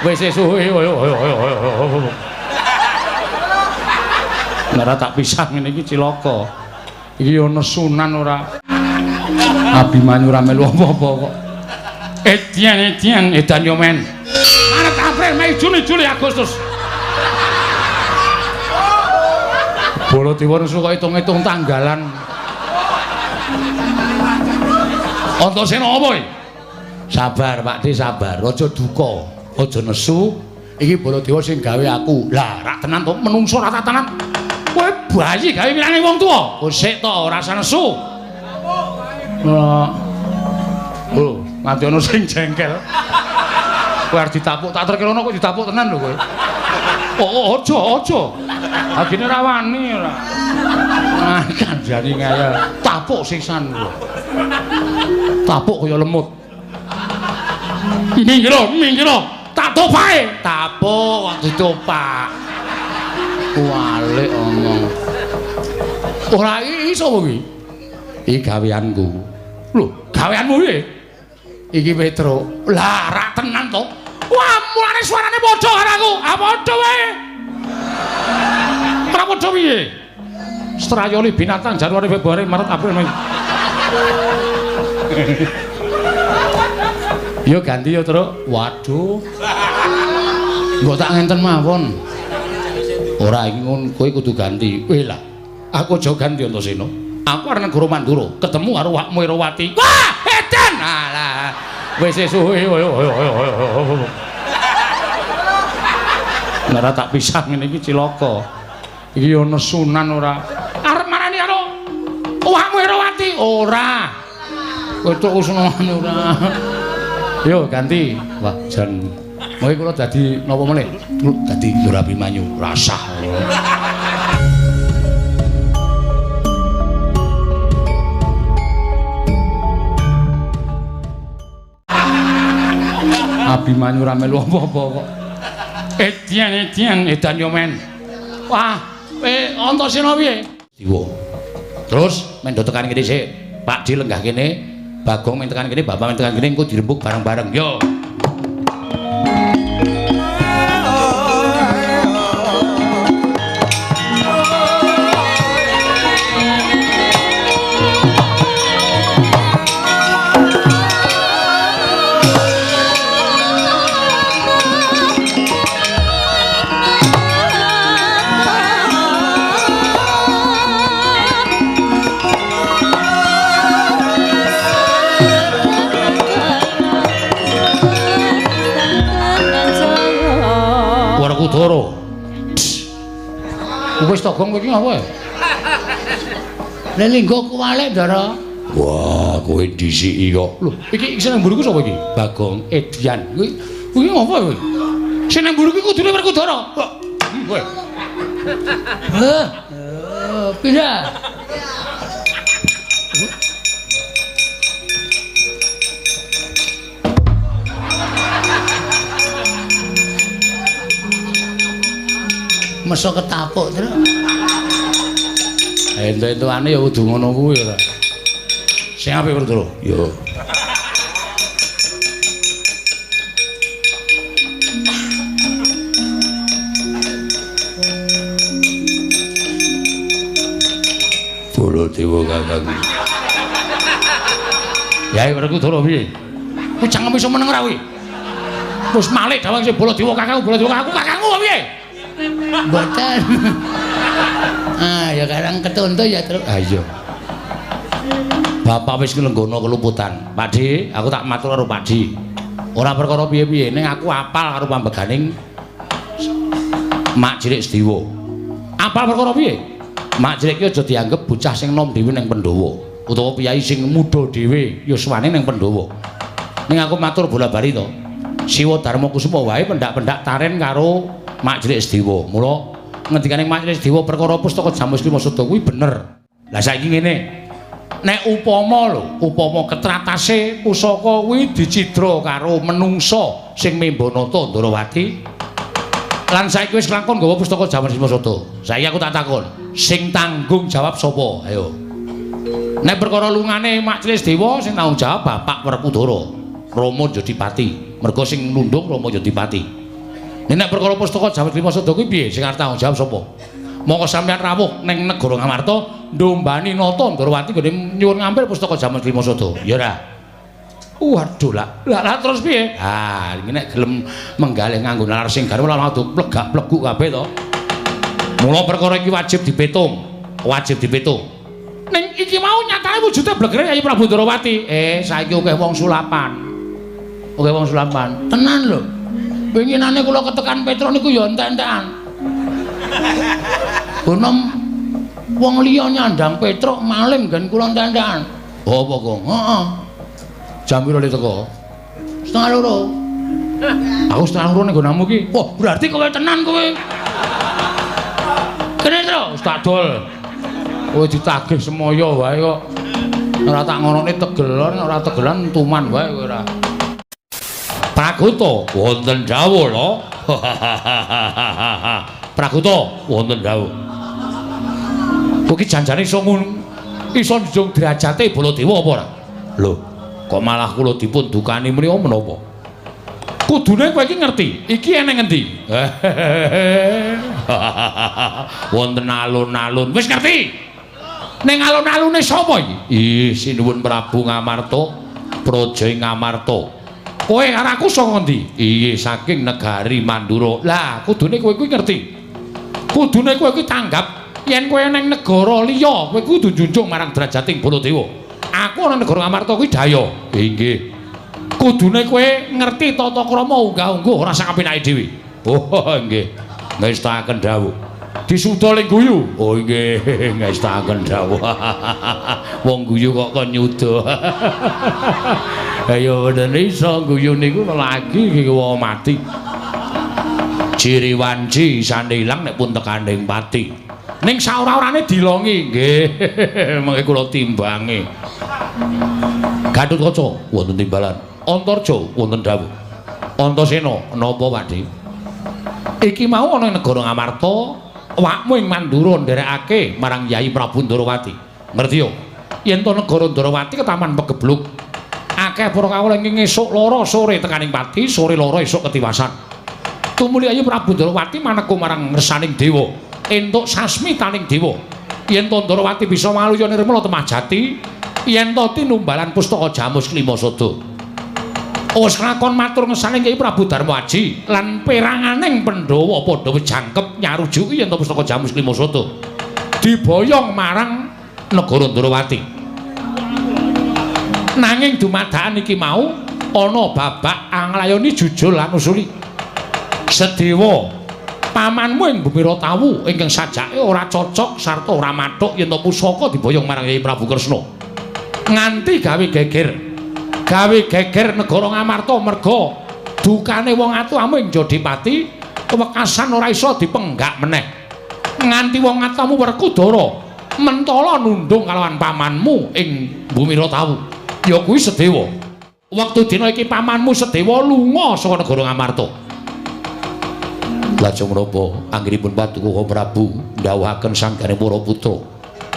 Wis suwe. Nek ora tak pisah ngene iki cilaka. Iki yo nesunan ora. Abimanyu ora melu apa-apa kok. Edian edian edan yo men. Maret, April, Mei, Juni, Juli, Agustus. Baladewa nesu kok hitung-hitung tanggalan. Antasena apa iki? Sabar Pak De, sabar. Aja duka, aja nesu. Iki Baladewa sing gawe aku. Lah, rak tenan to, menungso ora tenan. Kowe bayi gawe milange wong tuwa. Oh sik to, ora usah nesu. Oh, nganti ana sing jengkel. Kowe arep ditapuk, tak terkira kok ditapuk tenan lho kowe. Oh, aja, aja. Agene ora wani ora. Ah, kandhani ngayal. Tapuk sisan lho. Tapuk kaya lemut. Minggir, minggir. Tak topake. Tapuk kok ditopak. Kualik omong. Ora iso kuwi. Iki gaweanku. Lho, gaweanmu piye? Iki Petro. Lah, rak tenan to. Wah, mulane suarane padha karo aku. Ah, padha wae. Ora padha piye? Strayoli binatang Januari, Februari, Maret, April, Mei. Yo ganti yo, Truk. Waduh. Mbok tak ngenten mawon. Ora iki ngono, kowe kudu ganti. Weh lah. Aku aja ganti Antasena. Aku arep negara Mandura, ketemu karo Wakmu Irawati. Wah, edan. Alah. Wis suwe. Nek ora tak pisah ngene iki cilaka. Iki yo nesunan ora. Arep marani karo Wakmu Irawati ora. Kowe tok usunane ora. Yo ganti. Wah, jan. Monggo kula dadi napa meneh? Dadi Ndara Abimanyu. Rasah. Abimanyu ora melu apa-apa kok. Edian edian edan yo men. Wah, Antasena piye? Dewa. Terus mendo tekan kene sik. Pak Di lenggah kene, Bagong men tekan kene, Bapak men tekan kene engko dirembug bareng-bareng. Yo. Werkudara. Wis to gong kowe iki ngapa ya? Lah linggo kuwalik, Ndara. Wah, kowe dhisiki kok. Lho, iki sing nang mburiku sapa iki? Bagong Edian. Kuwi kuwi ngapa kowe? Sing nang mburiku kudune Werkudara. Kowe. Heh. Pindah. Meso ketapuk terus. Entuk-entukane ya kudu ngono kuwi ora. Sing apik Werkudara. Yo. Baladewa kakang. Yai Werkudara piye? Kowe cangkem iso meneng ora kuwi? Wis malik dawang sing Baladewa kakangku, Baladewa kakangku, kakangku piye? Mboten. Ah, ya karang ketonto ya terus. Ah iya. Bapak wis nglenggono keluputan. Pak Di, aku tak matur karo Pak Di. Ora perkara piye-piye, ning aku apal karo pambeganing Mak Cilik Sediwa. Apal perkara piye? Mak Cilik ki aja dianggep bocah sing nom dhewe ning Pandhawa utawa piyai sing muda dhewe yuswane ning Pandhawa. Ning aku matur bola-bali to. Siwa Darma Kusuma wae pendak-pendak taren karo Mak Cilik Sediwa. Mula ngendikane Mak Cilik Sediwa perkara pustaka Jamus Lima Sada kuwi bener. Lah saiki ngene. Nek upama lho, upama ketratase pusaka kuwi dicidra karo menungsa sing membanata Ndarawati. Lan saiki wis kelakon nggawa pustaka Jamus Lima Sada. Saiki aku tak takon, sing tanggung jawab sapa? Ayo. Nek perkara lungane Mak Cilik Sediwa sing tanggung jawab Bapak Werkudara, Rama Jodipati. Mergo sing nundung Rama Jodipati. Nek perkara pustaka Jamus Klima Sada kuwi piye? Sing arep tanggung jawab sapa? Mongko sampeyan rawuh ning negara Ngamarta ndombani Nata Ndrawati nggone nyuwun ngambil pustaka Jamus Klima Sada. Ya ora? Waduh lah. Lah terus piye? Ah, iki nek gelem menggalih nganggo nalar sing garwa malah plegak-pleguk kabeh to. Mula perkara iki wajib dipitung. Wajib dipitung. Ning iki mau nyatane wujude blegere Yayi Prabu Ndrawati. Saiki akeh wong sulapan. Akeh wong sulapan. Tenan lho. Winginane kula ketekan Petruk niku ya entek-entekan. Bonom wong liya nyandang Petruk maling nggen kula entek-entekan. Oh, apa kok? Heeh. Jam piro le teko? 1:30. Aku 1:30 ning nggonamu iki. Wah, berarti kowe tenan kowe. Kene, Tru, wis tak dol. Kowe ditagih semoyo wae kok. Ora tak ngonone tegelan, ora tegelan tuman wae kowe ora. Pragoto wonten dawuh lho. Pragoto wonten dawuh. Kowe iki janjane iso iso njunjung derajate Baladewa apa ora? Lho, kok malah kula dipun dukani mriya menapa? Kudune kowe iki ngerti, iki eneng ngendi? Wonten alun-alun. Wis ngerti? Ning alun-alune sapa iki? Ih, sinuwun Prabu Ngamarta, Praja Ngamarta. Kowe karo aku saka ngendi? Iya, saking negari Mandura. Lah, kudune kowe kuwi ngerti. Kudune kowe kuwi tanggap yen kowe ning negara liya, kowe kudu njunjung marang derajating Baladewa. Aku ana negara Ngamarta kuwi daya. Inggih. Kudune kowe ngerti tata krama unggah-ungguh ora sak kapenake dhewe. Oh, nggih. Ngestakaken dawuh. Disuda ling guyu. Oh, nggih, ngestakaken dawuh. Wong guyu kok kon nyuda. Ayo bener iso guyu niku lagi iki wong mati. Ciri wanci isane ilang nek pun tekaning pati. Ning saora-orane dilongi nggih. Mengke kula timbangi. Gatotkaca wonten timbalan. Antarja wonten dawuh. Antasena napa Pakdhe? Iki mau ana ing negara Ngamarta, awakmu ing Mandura nderekake marang Yayi Prabu Ndrawati. Ngerti yo? Yen to negara Ndrawati ketaman pegebluk. Akeh para kawula ing esuk loro sore tekaning pati, sore loro esuk ketiwasan. Tumuli Yayi Prabu Ndrawati maneka marang ngersaning dewa, entuk sasmitaning dewa. Yen to Ndrawati bisa maluya nirmala temah jati, yen to tinumbalan pustaka Jamus Klima Sada. Wis lakon matur ngersaning Kyai Prabu Darma Aji lan peranganing Pandhawa padha wis jangkep nyarujuki yen to pustaka Jamus Klima Sada diboyong marang negara Ndrawati. Nanging dumadakan iki mau ana babak anglayoni jujul lan usuli. Sedewa pamanmu ing Bumi Ratawu ingkang sajake ora cocok sarta ora mathuk yen to pusaka diboyong marang Kyai Prabu Kresna. Nganti gawe geger. Gawe geger negara Ngamarta merga dukane wong atuamu ing Jodipati wekasan ora iso dipenggak meneh. Nganti wong atuamu Werkudara mentala nundung kalawan pamanmu ing Bumi Ratawu. Ya kuwi Sedewa. Wektu dina iki pamanmu Sedewa lunga saka negara Ngamarta. Lajeng menapa anggenipun Paduka Prabu ndhawuhaken sanggane para putra.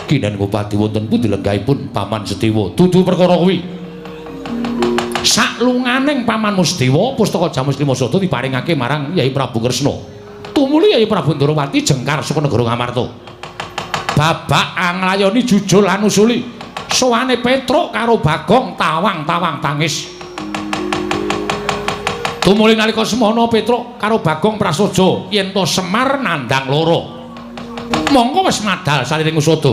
Kinen Bupati wonten pundi lenggahipun paman Sedewa? Dudu perkara kuwi. Saklunganing pamanmu Sedewa pustaka Jamus Klima Sada diparingake marang Yayi Prabu Kresna. Tumuli Yayi Prabu Ndrawati jengkar saka negara Ngamarta. Babak anglayoni jujul lan usuli. Sowane Petruk karo Bagong tawang-tawang tangis. Tumuli nalika semono Petruk karo Bagong prasaja yen to Semar nandang loro. Mongko wis madal saliring usada.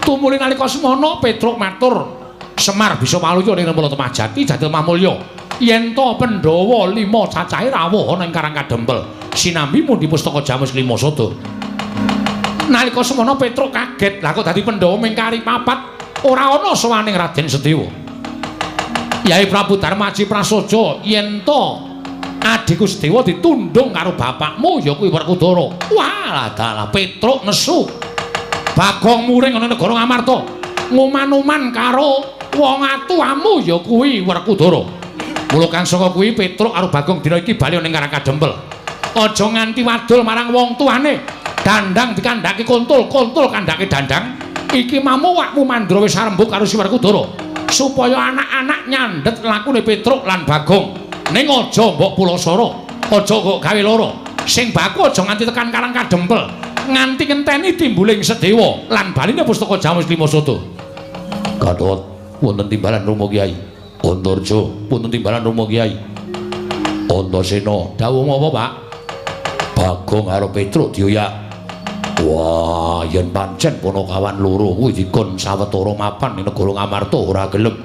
Tumuli nalika semono Petruk matur, Semar bisa waluya ning Nirmala Temah Jati Jatil Mamulya. Yen to Pandhawa 5 cacahe rawuh ana ing Karang Kadempel sinambi mundi pustaka Jamus Klima Sada. Nalika semono Petruk kaget, lah kok dadi Pandhawa ming kari papat ora ana sowaning Raden Sedewa. Yai Prabu Darmaji prasaja yen to adhiku Sedewa ditundung karo bapakmu ya kuwi Werkudara. Wah, dalah Petruk nesu. Bagong muring ana negara Ngamarta. Nguman-uman karo wong atuamu ya kuwi Werkudara. Mula kang saka kuwi Petruk karo Bagong dina iki bali ning Karang Kadempel. Aja nganti wadul marang wong tuane. Dandang dikandhake kontul, kontul kandhake dandang. Iki mamu wakmu Mandra wis arembug karo si Werkudara supaya anak-anak nyandhet lakune Petruk lan Bagong. Ning aja mbok pulasara. Aja kok gawe lara. Sing baku aja nganti tekan Karang Kadempel, nganti ngenteni timbuling Sedewa lan baline pustaka Jamus Lima Sada. Gatot wonten timbalan Rama Kyai. Antarja wonten timbalan Rama Kyai. Antasena dawuh apa, Pak? Bagong karo Petruk dioyak. Wah, yen pancen panakawan loro kuwi dikon sawetara mapan ning negara Ngamarta ora gelem.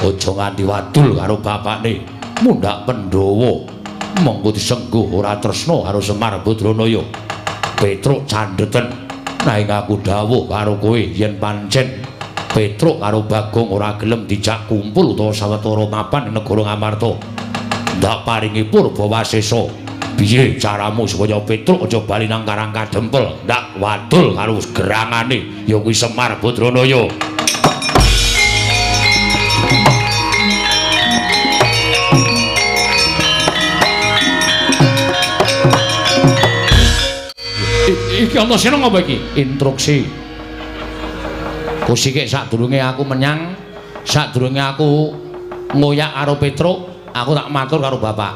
Aja nganti wadul karo bapakne, mundhak Pandhawa. Monggo disengguh ora tresna karo Semar Badranaya. Petruk candheten. Nanging aku dawuh karo kowe yen pancen Petruk karo Bagong ora gelem dijak kumpul utawa sawetara mapan ning negara Ngamarta. Ndak paringi purba wasesa. Piye caramu supaya Petruk aja bali nang Karang Kadempel? Ndak wadul karo gerangane ya kuwi Semar Badranaya. Iki Antasena ngapa iki? Instruksi. Kusikik sadurunge aku menyang, sadurunge aku ngoyak karo Petruk, aku tak matur karo bapak.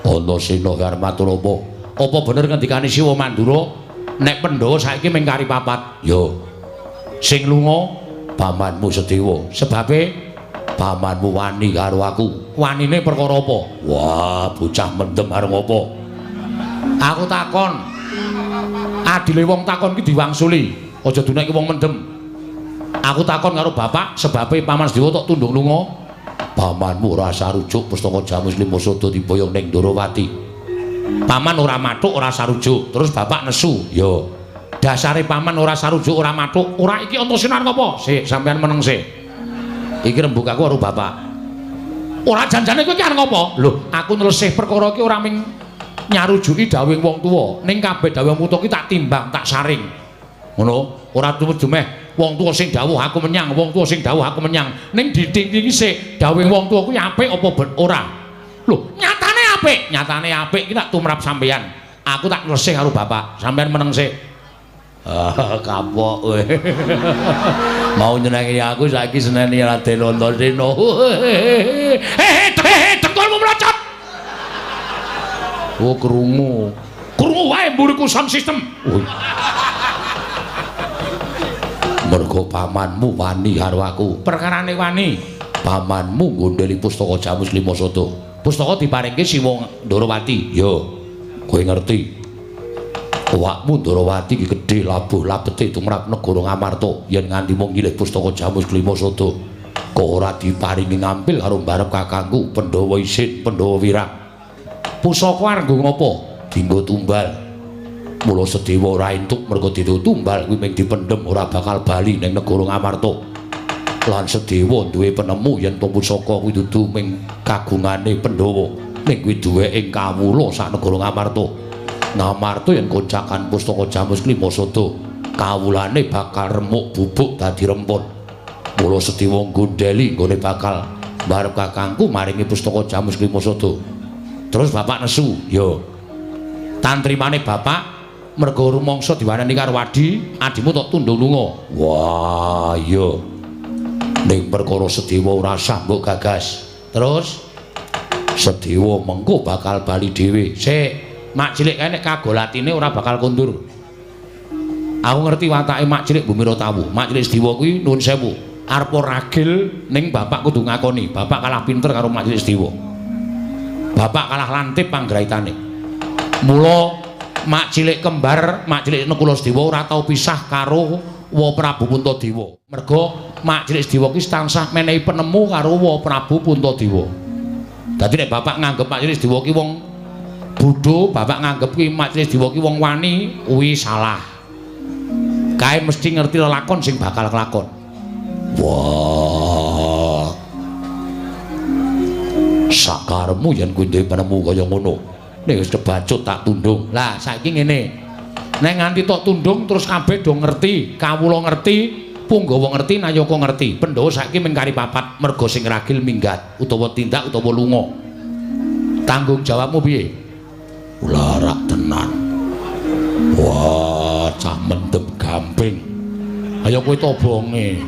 Antasena arep matur apa? Apa bener ngendikane Siwa Mandura nek Pandhawa saiki mung kari papat? Ya. Sing lunga pamanmu Sedewa. Sebabe pamanmu wani karo aku. Wanine perkara apa? Wah, bocah mendem arep ngopo? Aku takon. Adile wong takon ki diwangsuli. Aja dunekke wong mendem. Aku takon karo bapak sebabe paman Sedewa tok tundung lunga. Pamanmu ora sarujuk pustaka Jamus Lima Sada diboyong ning Ndorowati. Paman ora mathuk ora sarujuk, terus bapak nesu. Ya. Dasare paman ora sarujuk ora mathuk, ora iki Antasena apa? Sik, sampean meneng sik. Iki rembug aku karo bapak. Ora janjane kowe iki arep ngopo? Lho, aku nylesih perkara iki ora ming nyarujuki dawuhing wong tuwa, ning kabeh dawuh wong tuwa ki tak timbang, tak saring. Ngono, ora dumeh wong tuwa sing dawuh aku menyang, wong tuwa sing dawuh aku menyang. Ning ditingi sik dawuhing wong tuwa kuwi apik apa ora? Lho, nyatane apik, nyatane apik iki tak tumrap sampeyan. Aku tak nglesih karo bapak, sampeyan meneng sik. Ah, kapok kowe. Mau nyenengi aku saiki seneni Raden Antasena. Hehe, dengkulmu mlocot. Oh, krungu. Krungu wae mburiku sound system. Oh. Mergo pamanmu wani karo aku. Perkarane wani. Pamanmu nggondheli pustaka Jamus Lima Sada. Pustaka diparingke Siwa Ndorowati. Ya, kowe ngerti. Awakmu Ndorowati iki gedhe labuh labete tumrap negara Ngamarta. Yen nganti mung nyilih pustaka Jamus Lima Sada, kok ora diparingi ngampil karo mbarep kakangku Pandhawa Isin, Pandhawa Wirang. Pusaka arep nggo ngopo? Dinggo tumbal. Mula Sedewa ora entuk mergo dinggo tumbal kuwi mung dipendhem ora bakal bali ning negara Ngamarta. Lan Sedewa duwe penemu yen to pusaka kuwi dudu mung kagungane Pandhawa, ning kuwi duweke ing kawula sak negara Ngamarta. Ngamarta yen koncakan pustaka Jamus Lima Sada, kawulane bakal remuk bubuk dadi rempon. Mula Sedewa nggondheli nggone bakal mbarep kakangku maringi pustaka Jamus Lima Sada. Terus bapak nesu, ya. Tantrimane bapak mergo rumangsa diwaneni karo adi, adimu tok tundung lunga. Wah, iya. Ning perkara Sedewa ora sah mbok gagas. Terus Sedewa mengko bakal bali dhewe. Sik, mak cilik kae nek kagolatine ora bakal kondur. Aku ngerti watake mak cilik Bumira Tawu. Mak cilik Sedewa kuwi nuwun sewu, arep ragil ning bapak kudu ngakoni, bapak kalah pinter karo mak cilik Sedewa. Bapak kalah lantip panggraitane. Mula mak cilik kembar, mak cilik Nekula Sedewa ora tau pisah karo Wa Prabu Puntadewa. Mergo mak cilik Sedewa ki tansah menehi penemu karo Wa Prabu Puntadewa. Dadi nek bapak nganggep mak cilik Sedewa ki wong bodho, bapak nganggep ki mak cilik Sedewa ki wong wani, kuwi salah. Kae mesti ngerti lelakon sing bakal kelakon. Wah. Sakaremu yen kuwi duwe penemu kaya ngono. Nek wis kebacut tak tundung. Lah saiki ngene. Nek nganti tok tundung terus kabeh do ngerti, kawula ngerti, punggawa ngerti, nayaka ngerti. Pandhawa saiki mung kari papat mergo sing ragil minggat utawa tindak utawa lunga. Tanggung jawabmu piye? Larak tenan. Wah, cah mendem gamping. Ayo kowe tobonge.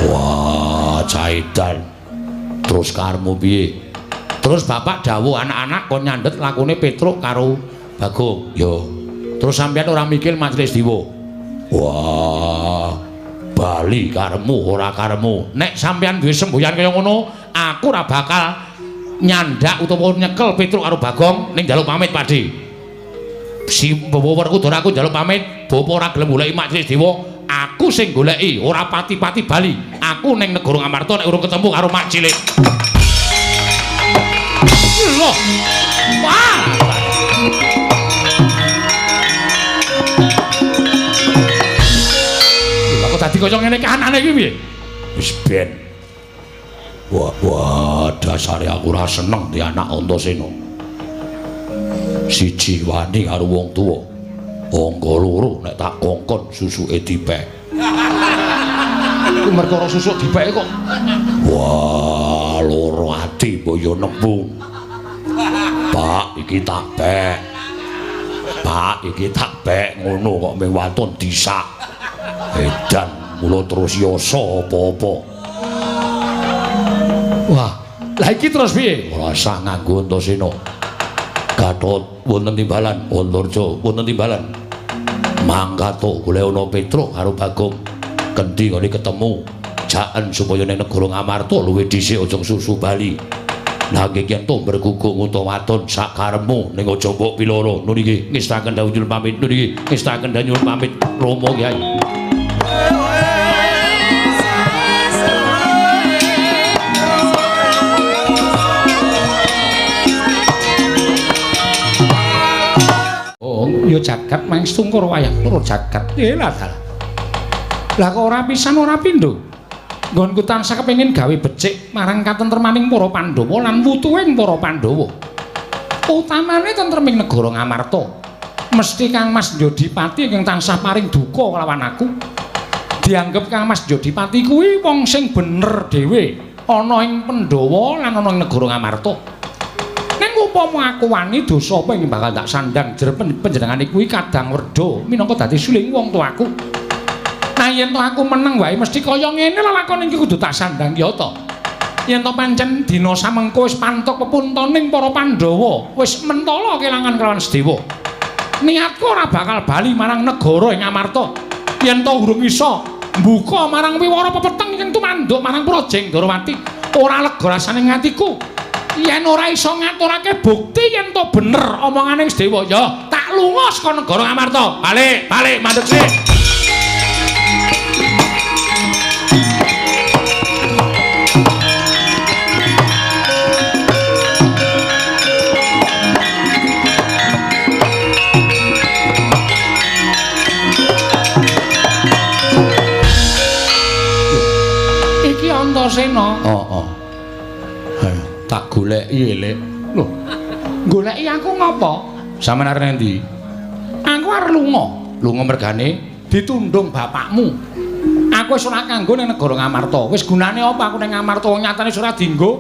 Wah, caidan. Terus karmu piye? Terus bapak dawuh anak-anak kon nyandhet lakune Petruk karo Bagong. Yo. Terus sampeyan ora mikir Mak Cilik Sediwa. Wah, bali karemu ora karemu. Nek sampeyan duwe semboyan kaya ngono, aku ora bakal nyandak utawa nyekel Petruk karo Bagong ning njaluk pamit, Pakde. Si Bapak Werkudara aku njaluk pamit, bapak ora gelem goleki Mak Cilik Sediwa, aku sing goleki, ora pati-pati bali. Aku ning negara Ngamarta nek urung ketemu karo Mak Cilik. Loh. Wah. Lha kok dadi kaya ngene kahanane iki piye? Wis ben. Wah, wah, dasare aku ora seneng di anak Antasena. Siji wani karo wong tuwa. Angka loro nek tak kongkon susuke dipek. Iku merkara susuk dipeke kok. Wah, loro ati boyo nembung. Pak, iki tak pek. Pak, iki tak pek ngono kok mung waton disak. Edan mula terus yasa apa-apa. Wah, lah iki terus piye? Ora usah nganggo Antasena. Gatot wonten timbalan, Antarja wonten timbalan. Mangkato golek ana Petruk karo Bagong. Kendi ngene ketemu. Jaen supaya ning negara Ngamarta luwih dhisik aja susu bali. Lah nggih yen to bergugung utawa wadon sak karepmu ning aja mbok piloro. Nun iki ngestaken dawuh nyuwun pamit. Nun iki ngestaken dawuh nyuwun pamit Rama Kyai. Oh, ya jagat mangstungkur wayah loro jagat. Lah dalah. Lah kok ora pisan ora pindho. Nggonku tansah kepengin gawe becik marang katentremaning para Pandhawa lan wutuhing para Pandhawa. Utamane tentreming negara Ngamarta. Mesti Kang Mas Jodipati ingkang tansah paring duka kelawan aku. Dianggep Kang Mas Jodipati kuwi wong sing bener dhewe ana ing Pandhawa lan ana ing negara Ngamarta. Ning upama aku wani dosa apa ing bakal tak sandang jer panjenengane kuwi kadang werda minangka dadi suling wong tuaku. Nah yen to aku meneng wae mesti kaya ngene lelakon iki kudu tak sandang ya to. Yen to pancen dina samengko wis pantok pepuntoning para Pandhawa, wis mentala kelangan kelawan Sedewa. Niatku ora bakal bali marang negara ing Amarta. Yen to urung iso mbuka marang wiwara pepeteng ingkang tumanduk marang Prajeng Darawati, ora lega rasane atiku. Yen ora iso ngaturake bukti yen to bener omongane Sedewa, ya tak lunga saka negara Amarta. Balik, balik mandek sik. Iki Antasena. Heeh. Tak goleki elek. Lho, goleki aku ngopo? Sampeyan arep endi? Aku arep lunga. Lunga mergane ditundung bapakmu. Aku wis ora kanggo ning negara Ngamarta. Wis gunane apa aku ning Ngamarta wong nyatane wis ora dienggo.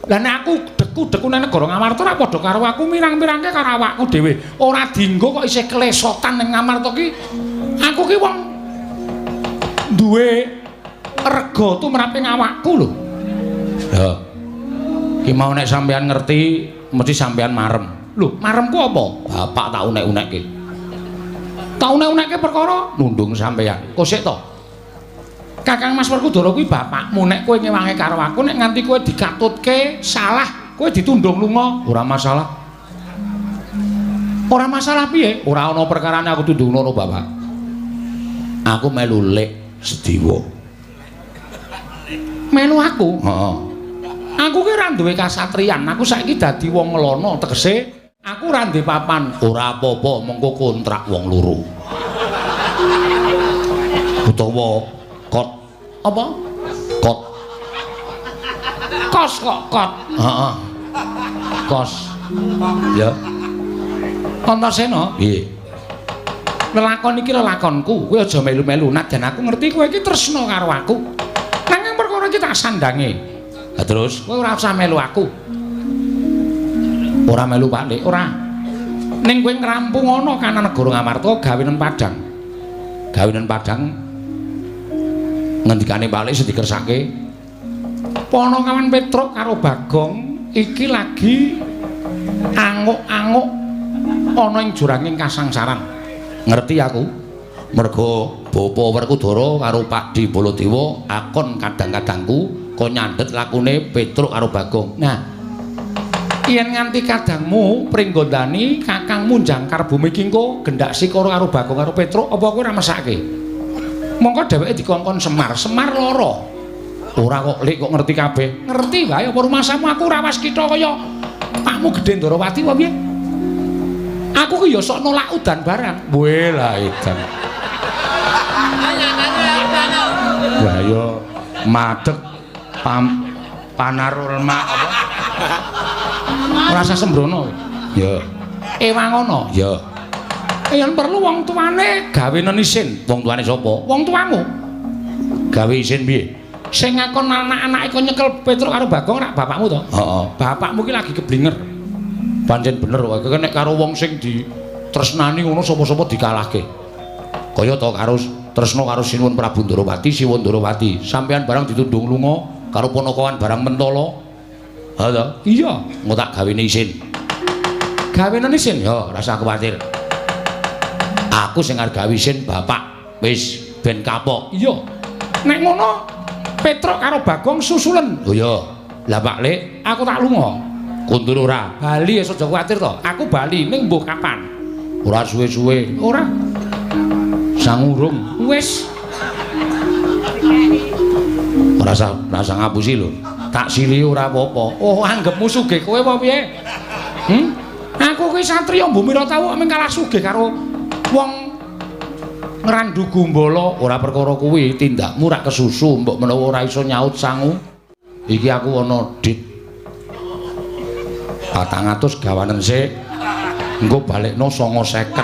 Lah nek aku deku-deku ning negara Ngamarta ora padha karo aku mirang-mirangke karo awakku dhewe. Ora dienggo kok isih kelesotan ning Ngamarta ki. Aku ki wong duwe rega tumrap ing awakku lho. Lha. Ki mau nek sampean ngerti mesti sampean marem. Lho, maremku apa? Bapak tak unek-unekke. Tak unek-unekke perkara nundung sampean. Kok sik to? Kakang Mas Werkudara kuwi bapakmu, nek kowe ngewangi karo aku nek nganti kowe dikatutke salah, kowe ditundung lunga, ora masalah. Ora masalah piye? Ora ana perkarane aku tundung ngono, Bapak. Aku melu Lek Sediwa. Melu aku? Heeh. Aku ki ora duwe kasatriyan, aku saiki dadi wong ngelono, tegese aku ora duwe papan. Ora apa-apa, mengko kontrak wong loro. Utawa kot. Apa? Kot. Kos kok kot. Heeh. Kos. Ya. Antasena, piye? Lelakon iki lelakonku, kowe aja melu-melu. Najan aku ngerti kowe iki tresna karo aku. Nanging perkara iki tak sandange. Lah terus kowe ora usah melu aku. Ora melu Pak Lik, ora. Ning kowe ngrampung ana kana negara Ngamarta gawenen padhang. Gawenen padhang ngendikane Pak Lik sing dikersake Panakawan Petruk karo Bagong iki lagi anguk-anguk ana ing juranging kasangsaran. Ngerti aku. Mergo Bapa Werkudara karo Pakdhe Baladewa akon kadang-kadangku kon nyandhet lakune Petruk karo Bagong. Nah, yen nganti kadangmu Pringgondani kakangmu jangkar bumi iki engko gendak sikara karo Bagong karo Petruk, apa kowe ora mesake? Mongko dheweke dikongkon Semar, Semar lara. Ora kok Lik kok ngerti kabeh. Ngerti wae apa rumasamu aku ora waskita kaya pakmu Gedhe Ndorowati apa piye? Aku ki ya sok nolak udan barang. Weh lah edan. Wah ya madeg panarulma apa? Rasa sembrono. Ya. Ewangono. Ya. Yen perlu wong tuane gawenen isin. Wong tuane sapa? Wong tuamu. Gawe isin piye? Sing ngakon anak-anake kon nyekel Petruk karo Bagong rak bapakmu to? Heeh. Bapakmu ki lagi keblinger. Pancen bener wae nek karo wong sing ditresnani ngono sapa-sapa dikalahke. Kaya to karo tresna karo Sinuwun Prabu Ndorowati, Siwun Ndorowati. Sampeyan barang ditundung lunga karo ponokawan barang mentala. Ha to? Iya, engko tak gawene isin. Gawene isin? Ya, rasa kuwatir. Aku sing arep gawe isin bapak. Wis ben kapok. Iya. Nek ngono Petruk karo Bagong susulen. Oh iya. Lah Pak Lik, aku tak lunga. Kundur ora? Bali aja kuwatir to. Aku bali ning mbuh kapan? Ora suwe-suwe. Ora. Sangurung. Wis. Ora rasa ngapusi lho. Tak sili ora apa-apa. Oh, anggepmu sugih kowe apa piye? Aku kuwi satriya mbumi ora tau mung kalah sugih karo wong ngrandu gombala. Ora perkara kuwi, tindakmu rak kesusu mbok menawa ora iso nyaut sangu. Iki aku ana dit 400 gawanen sik. Engko balekno 950.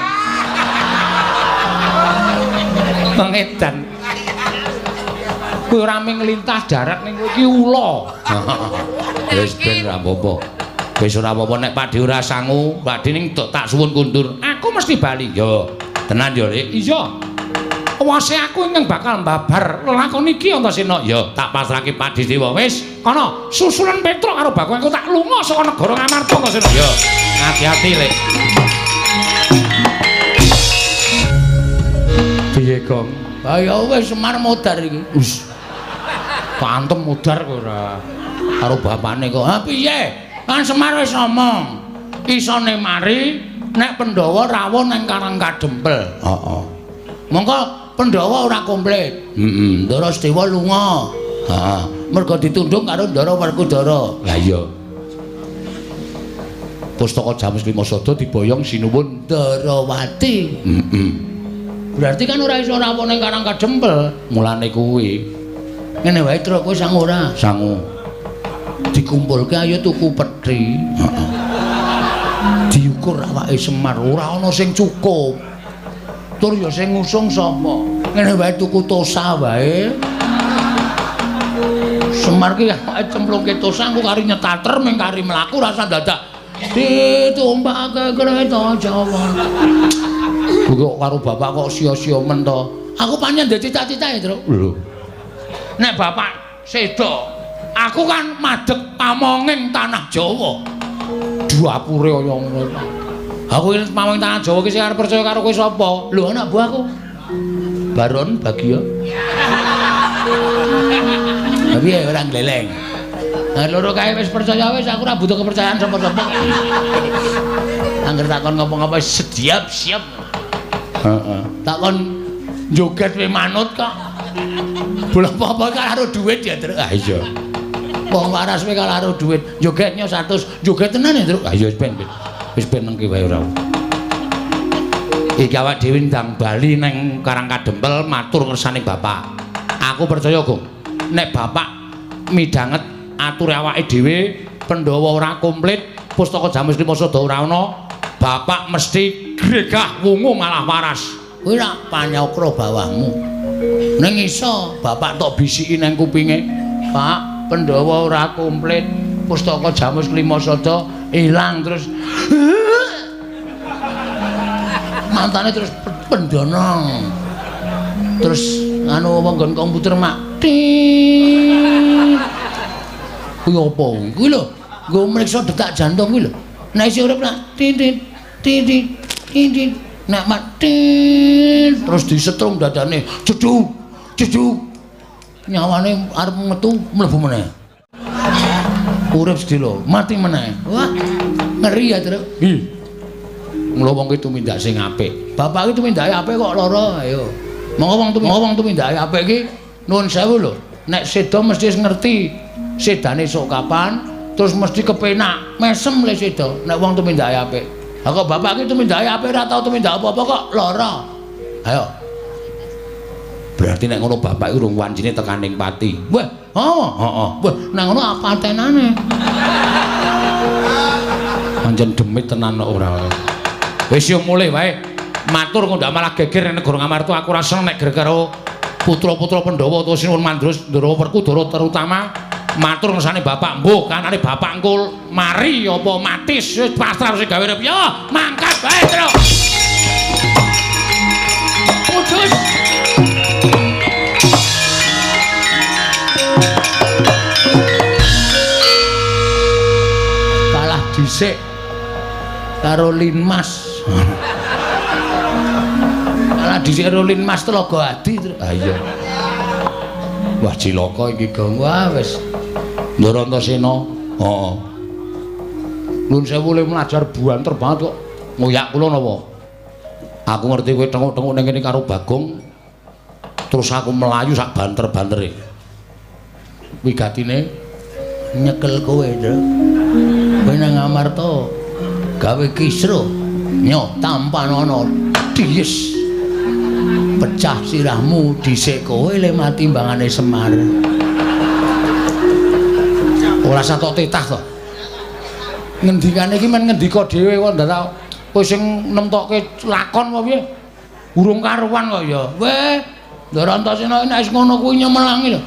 Mengedan. Kowe ora mung lintas darat ning kowe iki ula. Wis ben ora apa-apa. Wis ora apa-apa nek Pakdhe ora sangu, Pakdhe ning tak suwun kundur. Aku mesti bali. Yo, tenan yo, Lik. Iya. Wase aku ingkang bakal mbabar lelakon iki Antasena. Yo, tak pasrahke Pakdhe Dewa. Wis, kono susulan Petruk karo Bagong aku tak lunga saka negara Ngamarta Antasena. Yo, hati-hati, Lik. Piye, Gong? Ha ya wis Semar modar iki. Wis. Pantem modar kowe ora. Karo bapane kok. Ha piye? Kan Semar wis ngomong. Isone mari nek Pandhawa rawuh nang Karang Kadempel. Heeh. Mongko Pandhawa ora komplit. Heeh. Ndara Sedewa lunga. Heeh. Mergo ditundung karo Ndara Werkudara. Lah iya. Pustaka Jamus Lima Sada diboyong Sinuwun Ndarawati. Heeh. Berarti kan ora iso rawuh nang Karang Kadempel. Mulane kuwi. Ngene wae Truk, kowe sangu ora? Sangu. Dikumpulke ayo tuku peti. Heeh. Diukur awake Semar ora ana sing cukup. Tur ya sing ngusung sapa? Ngene wae tuku tosa wae. Semar ki awake cemplungke tosa engko kari nyetater ming kari mlaku rasa dadak ditumpake kereta Jawa. Kok karo bapak kok sia-sia men to? Aku pancen ndek cita-cita ya, Truk. Lho. Nek bapak sedo, aku kan madeg pamonging tanah Jawa. Dapure kaya ngono. Aku iki pamonging tanah Jawa ki sing arep percaya karo kowe sapa? Lho anak buahku. Baron Bagio. Tapi ya ora gleleng. Nah, loro kae wis percaya wis aku ora butuh kepercayaan sapa-sapa. Angger takon ngopo-ngopo siap siap. Heeh. Takon joget we manut kok. Bola apa-apa karo duit ya, Truk. Ah iya. Wong waras we karo duit. Jogetnya 100, joget tenan ya, Truk. Ah iya wis ben. Wis ben nengke wae ora. Iki awak dhewe ndang bali nang Karang Kadempel matur kersane bapak. Aku percaya, Gong. Nek bapak midhanget ature awake dhewe, Pandhawa ora komplit, pustaka Jamus Lima Sada ora ana, bapak mesti gregah wungu malah waras. Kuwi rak panyokro bawahmu. Ning iso bapak tok bisiki nang kupinge, Pak, Pandhawa ora komplit, pustaka Jamus Lima Sada ilang terus. Mantane terus pendono. Terus anu wong nggon komputer mak. Kuwi apa? Kuwi lho, Nggo mriksa detak jantung kuwi lho. Nek isih urip nak titit titit titit nek mati terus disetrum dadane jeduk jeduk nyawane arep metu mlebu meneh. Urip sedelo mati meneh. Wah, ngeri ya, Truk. Nggih. Mula wong ki tumindak sing apik. Bapak ki tumindake apik kok lara, ayo. Monggo wong tumindake apik ki nuwun sewu lho. Nek seda mesti ngerti sedane sok kapan, terus mesti kepenak, mesem le seda nek wong tumindake apik. Lah kok bapak ki tumindake apik ora tau tumindak apa-apa kok lara. Ayo. Berarti nek ngono bapak iki urung wancine tekaning pati. Wah, oh, heeh. Wah, nek ngono apatenane. Pancen demit tenan kok ora. Wis yo mulih wae. Matur kok ndak malah geger ning negara Ngamarta aku ora seneng nek geger karo putra-putra Pandhawa utawa Sinuwun Mandura Ndara Werkudara terutama matur ngersane bapak mbuh kanane bapak engko mari apa matis wis pasrah sing gawe urip yo mangkat wae Truk. Kudus. Kalah dhisik karo Linmas. Kalah dhisik karo Linmas Telaga Adi. Ha iya. Wah cilaka iki Gong. Wah wis. Ndara Antasena. Heeh. Nuwun sewu le mlajar buanter banget kok. Ngoyak kula napa? Aku ngerti kowe tenguk-tenguk ning kene karo Bagong. Terus aku melayu sak banter-bantere. Wigatine nyekel kowe, Truk. Kowe nang Ngamarta gawe kisruh nyo tampanono dies. Pecah sirahmu dhisik kowe le mati mbangane Semar. Ora satok titah to. Ngendikane iki men ngendika dhewe kok ndak kowe sing nemtokke lakon apa piye? Urung karuan kok ya. Weh, Ndara Antasena nek wis ngono kuwi nyemelangi lho.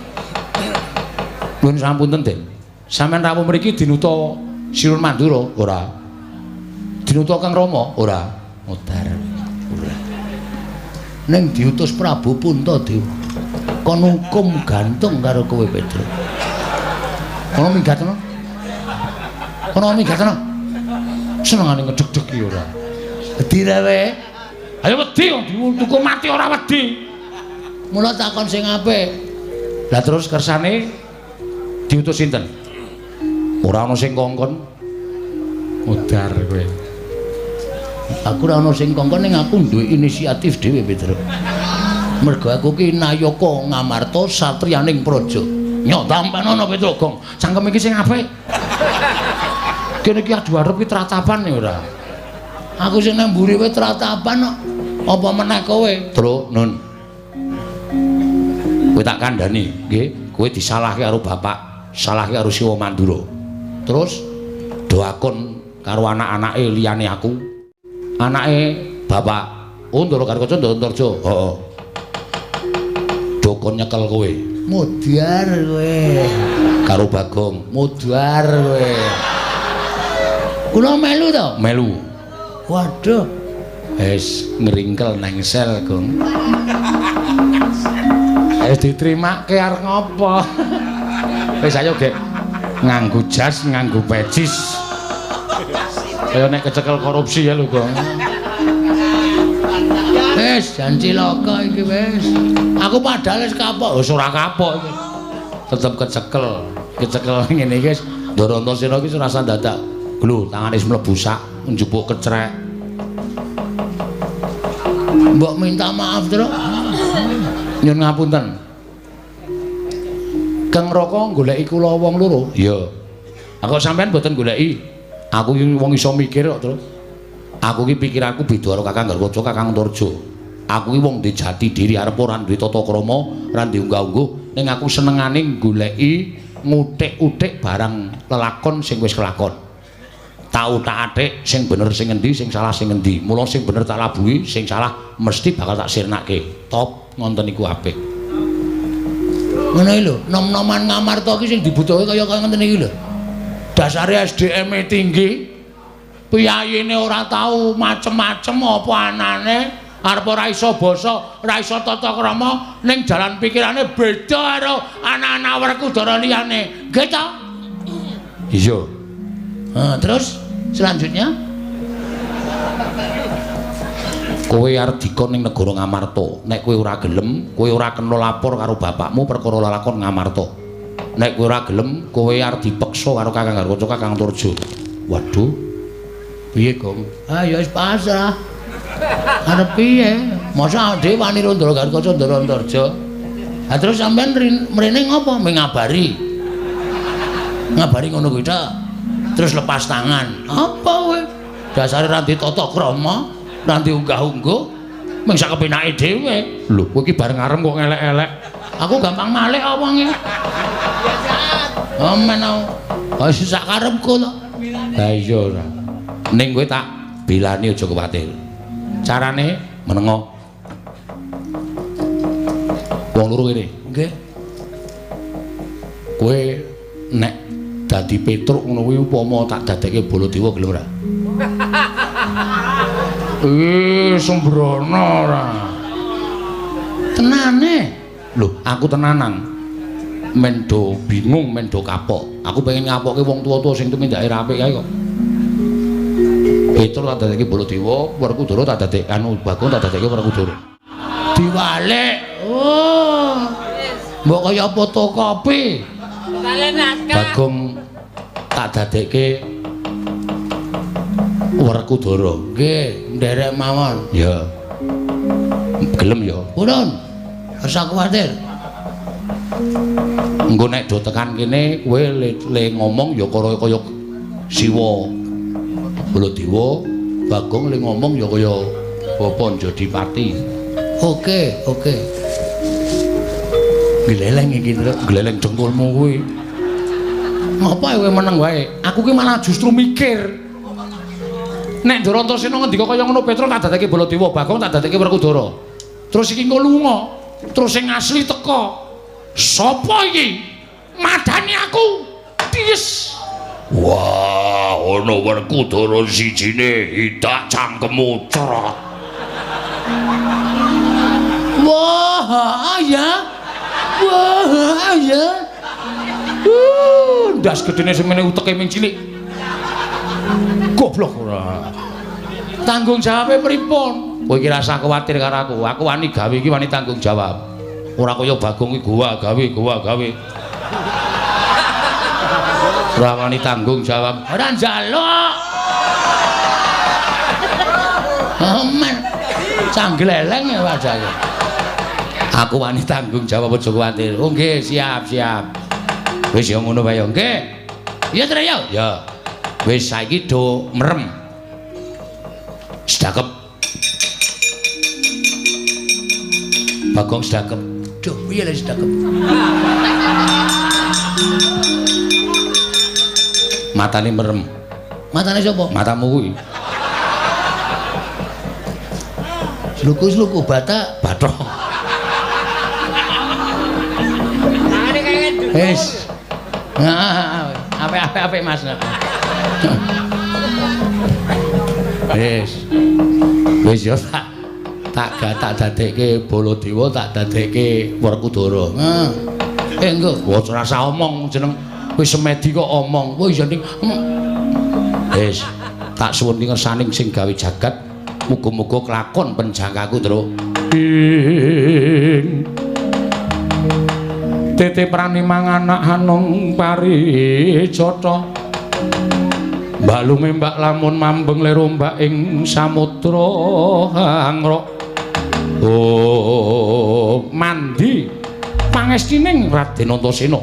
Nuwun sampunten, Den. Sampeyan rawuh mriki dinuta Sinuwun Mandura? Ora. Dinuta Kang Rama? Ora. Modar. Ora. Ning diutus Prabu Puntadewa. Kon hukum gantung karo kowe, Petruk. Kono minggatno. Kono minggatno. Senengane ngedeg-deg iki ora. Wedi ra kowe? Ayo wedi wong dihukum mati ora wedi. Mula takon sing apik. Lah terus kersane diutus sinten? Ora ana sing kongkon. Modar kowe. Aku ora ana sing kongkon ning aku duwe inisiatif dhewe, Petruk. Mergo aku ki nayaka Ngamarta satriyaning praja. Nyo tampanono Petruk Gong. Cangkem iki sing apik. Kene iki adu arep ki tratapan ya ora. Aku sing nang mburi wae tratapan kok. Apa meneh kowe? Truk, Nun. Kowe tak kandhani, nggih. Kowe disalahke karo bapak, salahke karo Siwa Mandura. Terus doakon karo anak-anake liyane aku. Anake bapak, oh Ndara Garkaca Ndara Antarja. Heeh. Dokon nyekel kowe. Modar kowe. Karo Bagong, modar kowe. Kula melu to? Melu. Waduh. Wis ngringkel nang sel, Gong. Wis ditrimake arep ngopo? Wis ayo, Gek. Nganggo jas, nganggo pecis. Kaya nek kecekel korupsi ya lho, Gong. Wis jan cilaka iki wis. Aku padahal wis kapok. Wis ora kapok iki. Tetep kecekel. Kecekel ngene iki wis Ndara Antasena iki ora usah dadak. Lho, tangane wis mlebu sak njupuk kecrek. Mbok minta maaf, Truk. Nyun ngapunten. Kang Raka goleki kula wong loro. Iya. Aku sampean mboten goleki. Aku iki wong iso mikir kok, Truk. Aku iki pikiranku beda karo Kakang Garkaca, Kakang Antarja. Aku iki wong duwe jati diri arep ora duwe tata krama, ora duwe unggah-ungguh, ning aku senengane goleki nguthik-uthik barang lelakon sing wis kelakon. Tak uthak-athik sing bener sing ngendi, sing salah sing ngendi. Mula sing bener tak labuhi, sing salah mesti bakal tak sirnake. Top ngonten iku apik. Ngono iki lho, nom-noman Ngamarta iki sing dibutuhke kaya kaya ngenten iki lho. Dasare SDM-e tinggi, piyayine ora tau macem-macem apa anane, arep ora iso basa, ora iso tata krama, ning jalan pikirane beda karo anak-anak Werkudara liyane. Nggih ta? Iya. Terus selanjutnya kowe arep dikon ning negara Ngamarta. Nek kowe ora gelem, kowe ora kena lapor karo bapakmu perkara lelakon Ngamarta. Nek kowe ora gelem, kowe arep dipeksa karo Kakang Garkaca Kakang Turjo. Waduh. Piye, Gong? Ah ya wis pasrah. Arep piye? Masa dhewe wani karo Ndara Garkaca Ndara Antarja. Ha terus sampean mrene ngopo? Mengabari. Ngabari ngono kuwi tok. Terus lepas tangan. Apa kowe? Dasare ra ndek tata krama, ra ndek unggah-ungguh, mung sak kepenake dhewe. Lho, kowe iki bareng arem kok ngelek-elek. Aku gampang malik apa wonge? Amen aku. Wis sak karepku to. Lah iya ora. Ning kowe tak bilani aja kuwatir. Carane menengo. Wong loro kene. Nggih. Kowe nek dadi Petruk ngono kuwi upama tak dadekke Baladewa gelem ora? Sembrono ora. Tenane. Lho, aku tenanan. Men do bingung, men do kapok. Aku pengen ngapokke wong tuwa-tuwa sing tumindake ra apik kae kok. Petruk tak dadekke Baladewa, Werkudara tak dadekke anu Bagong tak dadekke Werkudara. Diwalik. Oh. Mbok kaya fotokopi. Bagong tak dadekke Werkudara. Nggih, nderek mawon. Ya. Gelem ya. Purun. Ora kuwatir. Engko nek do tekan kene kowe le ngomong ya kaya Siwa. Baladewa, Bagong le ngomong ya kaya Bapa Njodipati. Oke, oke. Gleleng iki, Truk. Gleleng dengkulmu kuwi. Ngopo kowe meneng wae? Aku ki malah justru mikir. Nek Ndara Antasena ngendika kaya ngono Petruk tak dadekke Baladewa, Bagong tak dadekke Werkudara. Terus iki engko lunga, terus sing asli teka. Sopo iki? Madani aku. Ties. Wah, ana Werkudara sijine idak cangkemmu cerot. Wah, ya. Wah, ya. Ndas gedene semene uteke ming cilik. Goblok ora. Tanggung jawabe pripun? Kowe iki rasah kuwatir karo aku. Aku wani gawe iki wani tanggung jawab. Ora kaya Bagong iki gowa gawe, gowa gawe. Ora wani tanggung jawab. Ora njaluk. Aman. Canggleleng ya wajahe. Aku wani tanggung jawab aja kuwatir. Oh nggih, siap, siap. Wis ya ngono wae ya. Nggih. Iya Tru ya. Ya. Wis saiki do merem. Sedakep. Bagong sedakep. Duh, piye lek sedakep? Matane merem. Matane sapa? Matamu kuwi. Sluku-sluku batak bathok. Wis. Apik-apik Mas. Wis. Wis ya tak dadekke Baladewa, tak dadekke Werkudara. Heeh. Engko wis ora usah omong jeneng wis semedi kok omong. Wis ya ning. Wis tak suwun ngersaning sing gawe jagat, muga-muga kelakon penjangkaku, Truk. Ing tete prani manganak hanung parijata. Mbak lume mbak lamun mambeng lero mbak ing samudra hangrok. Oh, mandi pangestining Raden Antasena.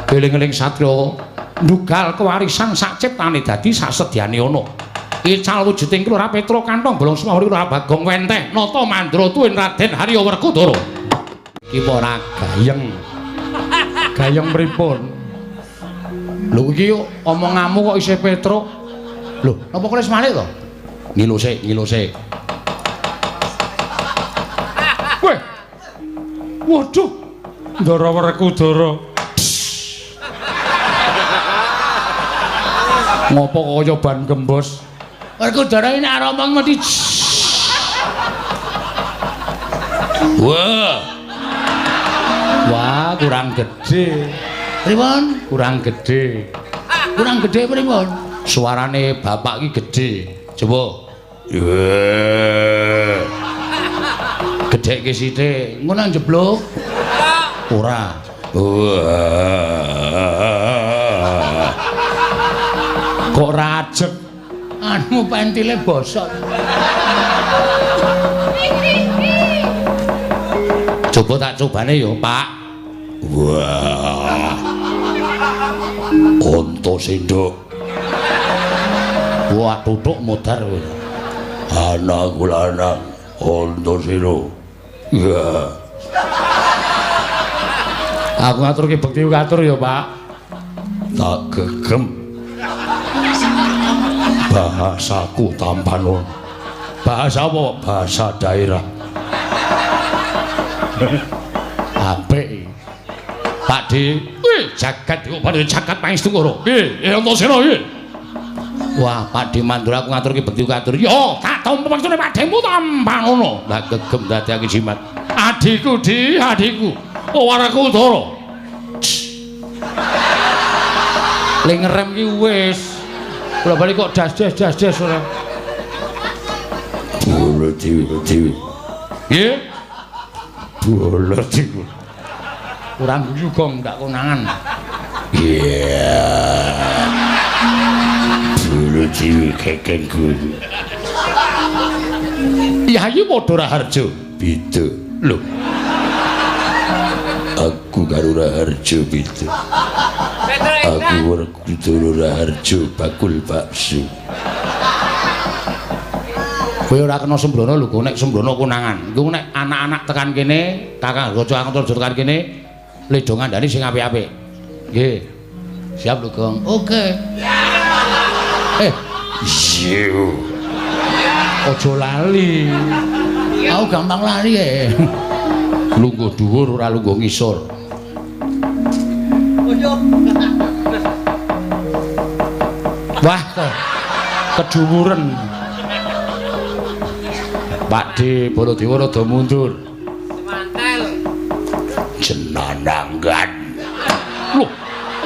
Eling-eling satriya ndugal kewarisan sak ciptane dadi sasedyane ana. Ical wujuding Kelurahan Petruk kantong bolong semawuri Kelurahan Bagong wenteh nata mandra tuwin Raden Harya Werkudara. Iki ora gayeng. Gayeng pripun? Lho iki omonganmu kok isih Petruk. Lho, napa kowe wis malik to? Ngilu sik, ngilu sik. Weh. Waduh. Ndara Werkudara. Ngopo kaya ban gembos? Werkudara ini arep omong mesti. Wah. Wah, kurang gede. Pripun? Kurang gede. Kurang gede pripun? Suarane bapak iki gedhe. Coba. Gedhekke sithik. Ngono njeblug. Ora. Kok rajek? Anu pentile bosok. Coba tak cobane ya, Pak. Wah. Antasena. Wah, tutuk modar kowe. Anakku lanang Antasena. Ya. Aku ngaturke bekti katur ya, Pak. Tak gegem. Bahasaku tampano. Bahasa apa? Bahasa daerah. Apik. Pak D, wih, jagat iku padha jagat pangestu karo. Nggih, Antasena iki. Wah, Pak D Mandura aku ngaturke bekti katur. Yo, tak tampa maksudne Pak Demu tampanono. Lah gegem dadi jimat. Adhiku, Di, adhiku. Oh, Werkudara. Le ngerem ki wis. Kula bali kok das-das das-das ora. Bola dewi dewi. Nggih. Bola dewi. Ora guyu gong gak konangan. Iya. Bola dewi kekeng guyu. Yayi padha Raharjo. Beda. Lho. Aku karo Raharjo beda. Aku Werkudara Raharjo bakul bakso. Kowe ora kena sembrono lho, nek sembrono konangan. Iku nek anak-anak tekan kene, Kakang Raja Antarja tekan kene, ledo ngandani sing apik-apik. Nggih. Siap lho, Gong. Oke. Iya. Aja lali. Aku gampang lali e. Lungguh dhuwur ora lungguh ngisor. Wah, kedhuwuren. Pak D Baladewa rada mundur. Semantel. Jenananggan. Lho,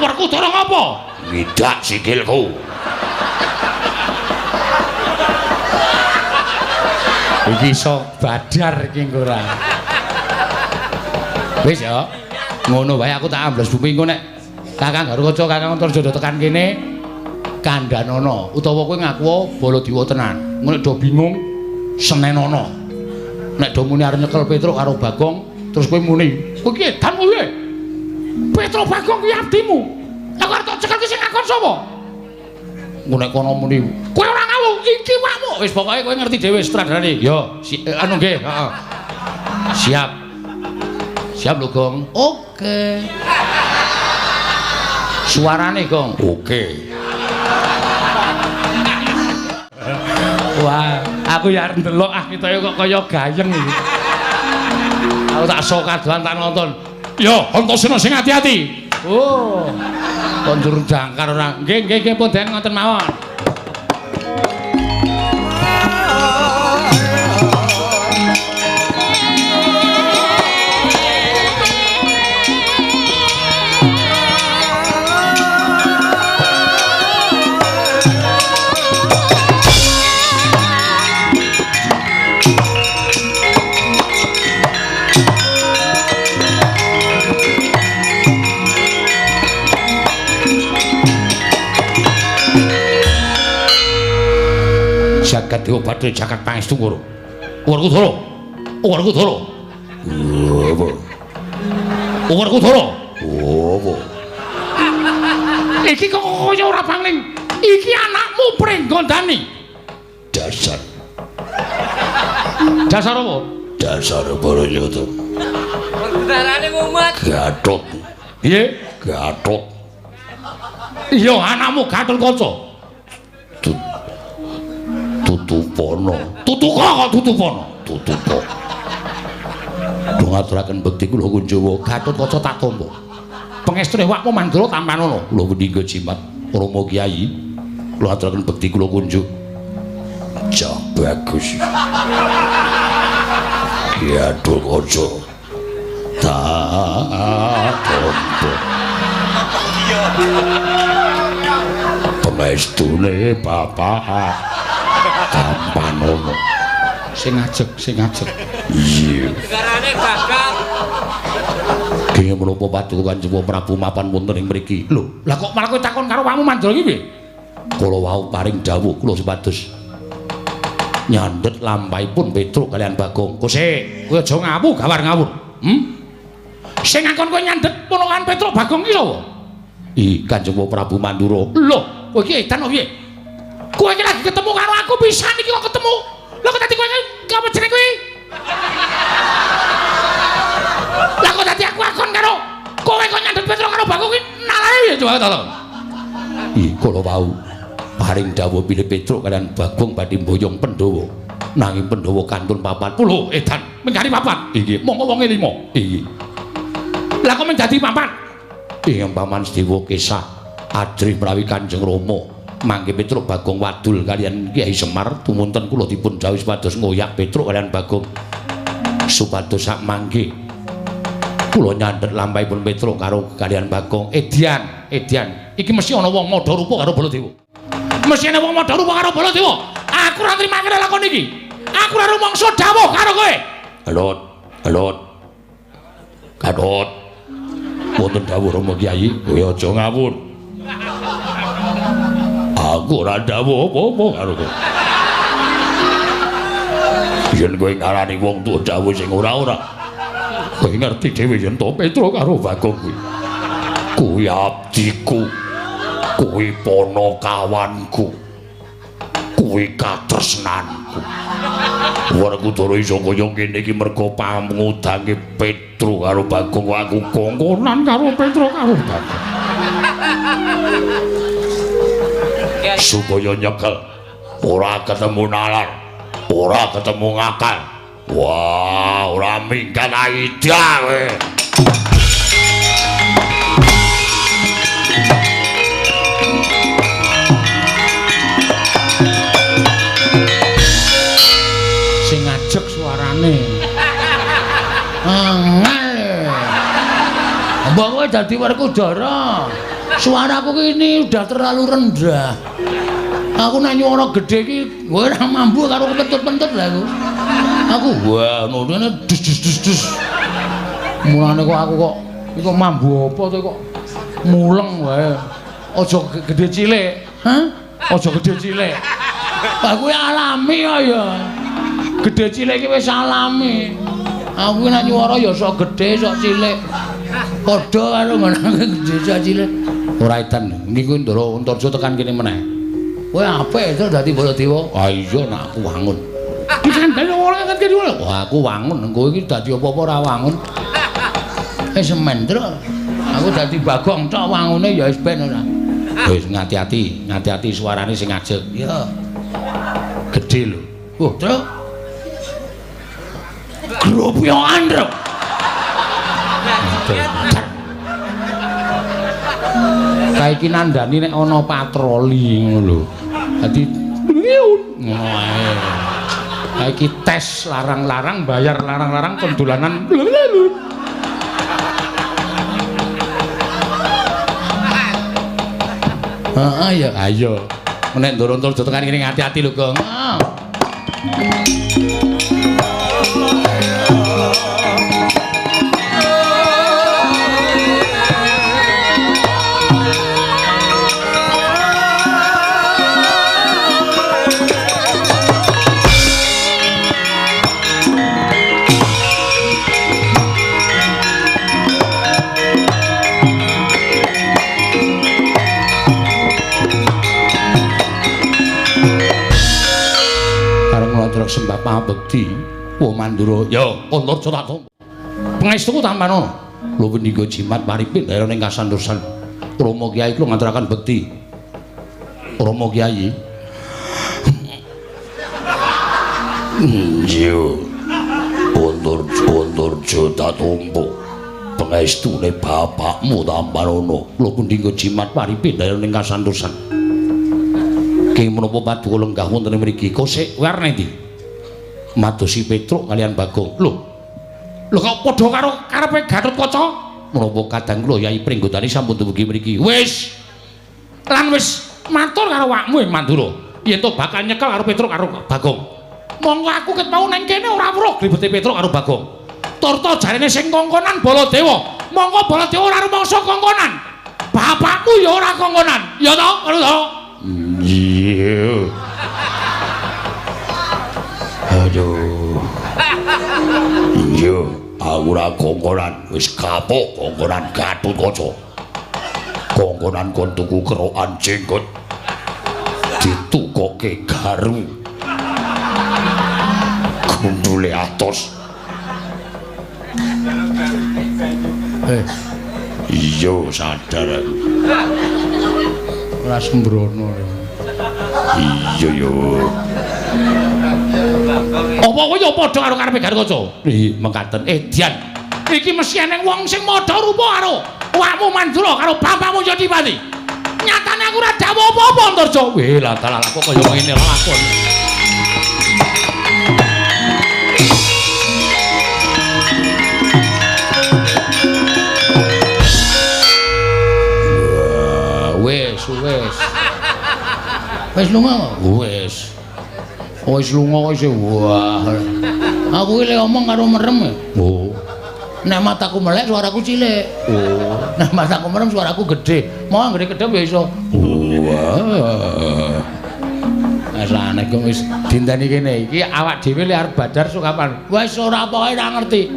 Werkudara ngapa? Ngidak sikilku. Iki iso badar iki engko ora. Wis ya. Ngono wae aku tak ambles bumi engko nek Kakang Garukaca, Kakang Antarja tekan kene kandhanono utawa kowe ngaku Baladewa tenan. Engko nek do bingung senenono. Nek do muni arep nyekel Petruk karo Bagong, terus kowe muni, "Kowe iki edan kowe." Petruk Bagong kuwi abdimu. Aku arep tak cekel ki sing ngakon sapa? Engko nek kono muni, "Kowe ora ngawur iki wakmu." Wis pokoke kowe ngerti dhewe sutradarane. Ya, anu nggih, heeh. Siap. Siap lho, Gong. Oke. Suarane, Gong. Oke. Wah, aku ya arep ndelok ah ketoke kok kaya gayeng iki. Aku tak sok kadoan tak nonton. Yo, Antasena sing ati-ati. Oh. Kondur jangkar ora. Nggih, nggih, nggih pun den ngoten mawon. Jagat Dewa Bathara jagat pangestu karo. Werkudara. Werkudara. Apa? Werkudara. Apa? Iki kok kaya ora pangling. Iki anakmu Pringgondani. Dasar. Dasar apa? Dasar Baranyata. Werkudarane mumet. Gatot. Piye? Gatot. Iya, anakmu Gatotkaca. Tutupono. Tutuka kok tutupono. Tutuka. Do ngaturaken bekti kula Kunjawa, Gatotkaca tak tampa. Pengestune wakmu Mandura tampanono. Kula ngendika jimat Rama Kyai. Kula aturaken bekti kula kunjuk. Cah bagus. Gatotkaca. Tak tampa. Pengestune bapak tampanono. Sing ajeg, sing ajeg. Iya. Negarane Bagong. Kenging menapa paduka Kanjeng Prabu mapan wonten ing mriki? Lho, lah kok malah kowe takon karo awakmu Mandura iki piye? Kula wau paring dawuh kula supados nyandhet lampahipun Petruk kalian Bagong. Kose, kowe aja ngawu gawar ngawur. Sing ngakon kowe nyandhet ponokan Petruk Bagong iki sapa? Ih, Kanjeng Prabu Mandura. Lho, kowe iki edan piye? Kowe iki lagi ketemu karo aku pisan iki kok ketemu. Lho kok dadi kowe iki apa jenenge kowe? Lah kok dadi aku akon karo kowe kok nyandhet Petruk karo Bagong iki nalare piye coba to? Ih, kula wau paring dawuh bilih Petruk kalian Bagong badhe mboyong Pandhawa. Nanging Pandhawa kantun papat. Lho, edan, mengkari papat. Inggih, monggo wonge 5. Inggih. Lah kok menjadi papat? Ing paman Sedewa kesah ajrih menawi Kanjeng Rama mangke Petruk Bagong wadul kalian Kyai Semar tumunten kula dipun dawuhi supados ngoyak Petruk kalian Bagong supados sak mangke kula nyandhet lampahipun Petruk karo kalian Bagong. Edian, edian. Iki mesti ana wong madha rupa karo Baladewa. Mesti ana wong madha rupa karo Baladewa. Aku ora nrimake lakon iki. Aku ora rumangsa dawuh karo kowe. Alot, alot. Gatot. Wonten dawuh Rama Kyai, kowe aja ngawur. Aku ora dawuh apa-apa karo kowe. Yen kowe ngarani wong tuwa dawuh sing ora-ora, kowe ngerti dhewe yen to Petruk karo Bagong kuwi. Kuwi abdiku. Kuwi ponokawanku. Kuwi katresnanku. Werkudara iso kaya ngene iki merga pamudange Petruk karo Bagong. Aku kongkonan karo Petruk karo Bagong. Supaya nyekel ora ketemu nalar, ora ketemu ngakal. Wah, ora minggat aida kowe. Sing ngajeg suarane. Angel. Mbok kowe dadi Werkudara. Suaraku ini udah terlalu rendah. Aku nek nyuara gedhe iki kowe ora mampu karo kepentut-pentut lah aku. Aku wah ngene dus dus dus dus. Mulane kok aku kok iki kok mambu apa to kok muleng wae. Aja gedhe cilik. Hah? Aja gedhe cilik. Aku alami kok ya. Gedhe cilik iki wis alami. Aku nek nyuara ya sok gedhe sok cilik. Padha karo ngono gedhe sok cilik. Ora edan niku Ndara Antarja tekan kene meneh. Kowe apik to dadi Baladewa? Ah iya nek aku wangun. Dikandani ora kan kene. Wah aku wangun, kowe iki dadi apa-apa ora wangun. Wis mendro. Aku dadi Bagong tok wangune ya wis ben ora. Wis ngati-ati, ngati-ati suarane sing ajeg. Ya. Gedhe lho. Oh, Truk. Gropyokan, Truk. Kae iki nandani nek ana patroli ngono lho. Dadi ngono ae. Kae iki tes larang-larang, bayar larang-larang kondolanan. Heeh ya. Ayo. Nek Ndara Antarja tekan kene ati-ati lho, Gong. Sembah pabekti wa Mandura ya Antarja tak tampa pangestuku tampanono lho punika jimat paripin daerah ing kasantosan Rama Kyai kula ngaturaken bekti Rama Kyai iya Antarja tak tampa pangestune bapakmu tampanono lho punika jimat paripin daerah ing kasantosan keng menapa paduka lenggah wonten mriki kosek warna ndi madosi Petruk kalian Bagong. Lho. Lho kok padha karo karepe Gatotkaca? Menapa kadang kula Yai Pringgotani sampun dumugi mriki. Wis. Lan wis Matur karo awakmu Mandura. Yen to bakal nyekel karo Petruk karo Bagong. Monggo aku ket mau nang kene ora weruh glibete Petruk karo Bagong. Turta jarene sing kongkonan Baladewa. Monggo Baladewa ora rumangsa kongkonan. Bapakmu ya ora kongkonan. Ya to, ngono to? Iya. Aduh. Iya, aku ora kongkonan, wis kapok kongkonan Gatotkaca. Kongkonan kon tuku kerokan jenggot. Ditukoke garu. Gundule atos. Iya, sadar aku. Ora sembrono. Iya yo. Apa kowe ya padha karo karepe Gatotkaca? Ih, mekaten. Dian. Iki mesti eneng wong sing madha rupa karo awakmu Mandura karo bapakmu Jatipati. Nyatane aku ora dawuh apa-apa, Antarja. Weh, lah dalah kok kaya ngene lakon. Wes, wes. Wes lunga? Wes. Wis lunga wis wah. Aku iki lek omong karo merem. Oh. Nek mataku melek suaraku cilik. Oh. Nek mataku merem suaraku gedhe. Mau anggere gedhe ya iso. Wah. Wis aneh kok wis dinteni kene. Iki awak dhewe lek arep badar sok kapan? Wis ora pokoke ora ngerti.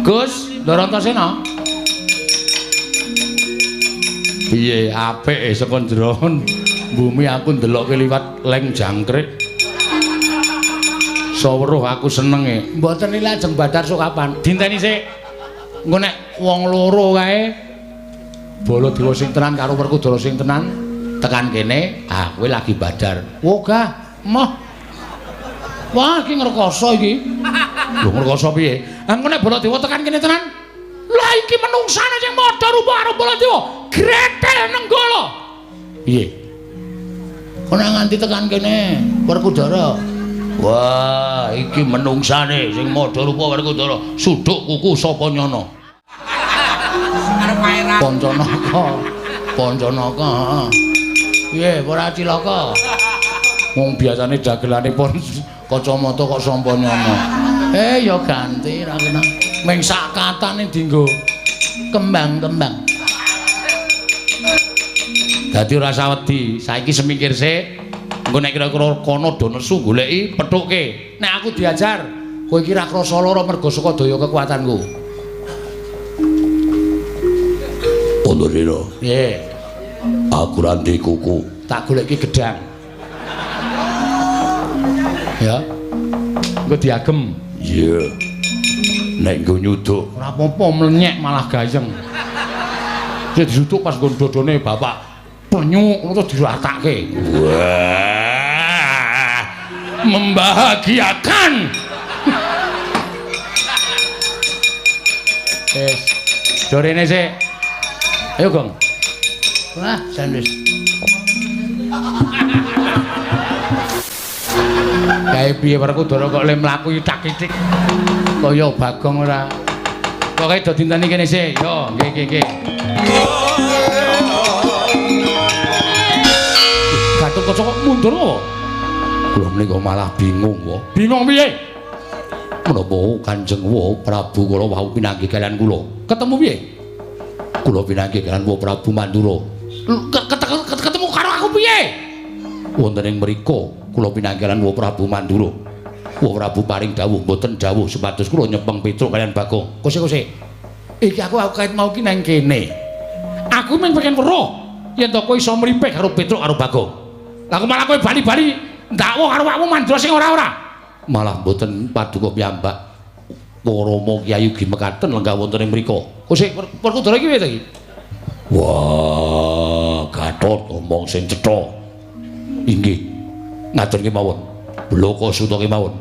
Gus, Ndoro Antasena. Piye apik saka jero bumi aku ndelokke liwat leng jangkrik. Saweruh aku senenge. Mboten iki lajeng badar sok kapan? Dinteni sik. Engko nek wong loro kae Baladewa sing tenan karo Werkudara sing tenan tekan kene, ah kowe lagi badar. Wogah, moh. Wah, iki ngrekoso iki. Lho ngrekoso piye? Engko nek Baladewa tekan kene tenan, lah iki menungsane sing madha rupa karo Baladewa, gretel Nenggala. Piye? Kok nek nganti tekan kene Werkudara. Wah, iki menungsane sing madha rupa Werkudara, suduk kuku sapa nyana? Pancanaka. Pancanaka. Piye, ora cilaka? Wong biasane dagelane pon kacamata kok sampa nyana. Ya ganti ra kena. Ming sak katane dienggo kembang-kembang. Dadi ora usah wedi, saiki semingkir sik. Engko nek kira-kira kono do nesu goleki pethuke. Nek aku diajar, kowe iki ra krasa lara mergo saka daya kekuatanku. Antasena. Piye? Aku ra ndek kuku, tak goleki gedang. Ya. Engko diagem. Iya. Nek nggo nyuduk ora apa-apa mlenyek malah gayeng. Sik disuduk pas nggo dodone bapak. Penyuk ngono terus diratake. Wah. Membahagiakan. Wis. Dorene sik. Ayo, Gong. Wah, jan wis. Kae piye Werkudara kok le mlaku itak-itik kaya Bagong ora. Pokoke do dinteni kene sik. Yo, nggih nggih nggih. Gatotkaca kok mundur apa? Kula menika malah bingung wae. Bingung piye? Menapa Kanjeng Wa Prabu kula wau pinanggih kalian kula? Ketemu piye? Kula pinanggih kalian Wa Prabu Mandura. Ketemu karo aku piye? Wonten ing mriku kula pinanggih kalian Wa Prabu Mandura. Wa Prabu paring dawuh mboten dawuh supados kula nyepeng Petruk kalian Bagong. Kose-kose. Iki aku kait mau ki nang kene. Aku mung pengen weruh yen to kowe iso mripih karo Petruk karo Bagong. Lah kok malah kowe bali-bali ndakwa karo awakmu Mandura sing ora-ora. Malah mboten paduka piyambak. Rama Kyai ugi mekaten lenggah wonten ing mriku. Kose Werkudara iki piye to iki? Wah, Gatot omong sing cetha. Inggih. Ngaten kemawon. Bloko suta kemawon.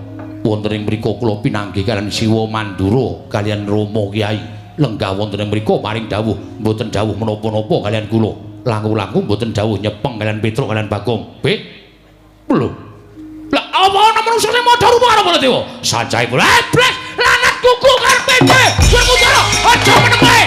Wonten ing mriku kula pinanggih kalian Siwa Mandura kalian Rama Kyai. Lenggah wonten ing mriku paring dawuh, mboten dawuh menapa-napa kalian kula. Langkung-langkung mboten dawuh nyepeng kalian Petruk kalian Bagong. Be. Lho. Lah apa ana manungsa sing madha rupa karo Baladewa? Sancahe kula. Blek, lanat kuku karepe dhewe. Werkudara, aja meneng wae.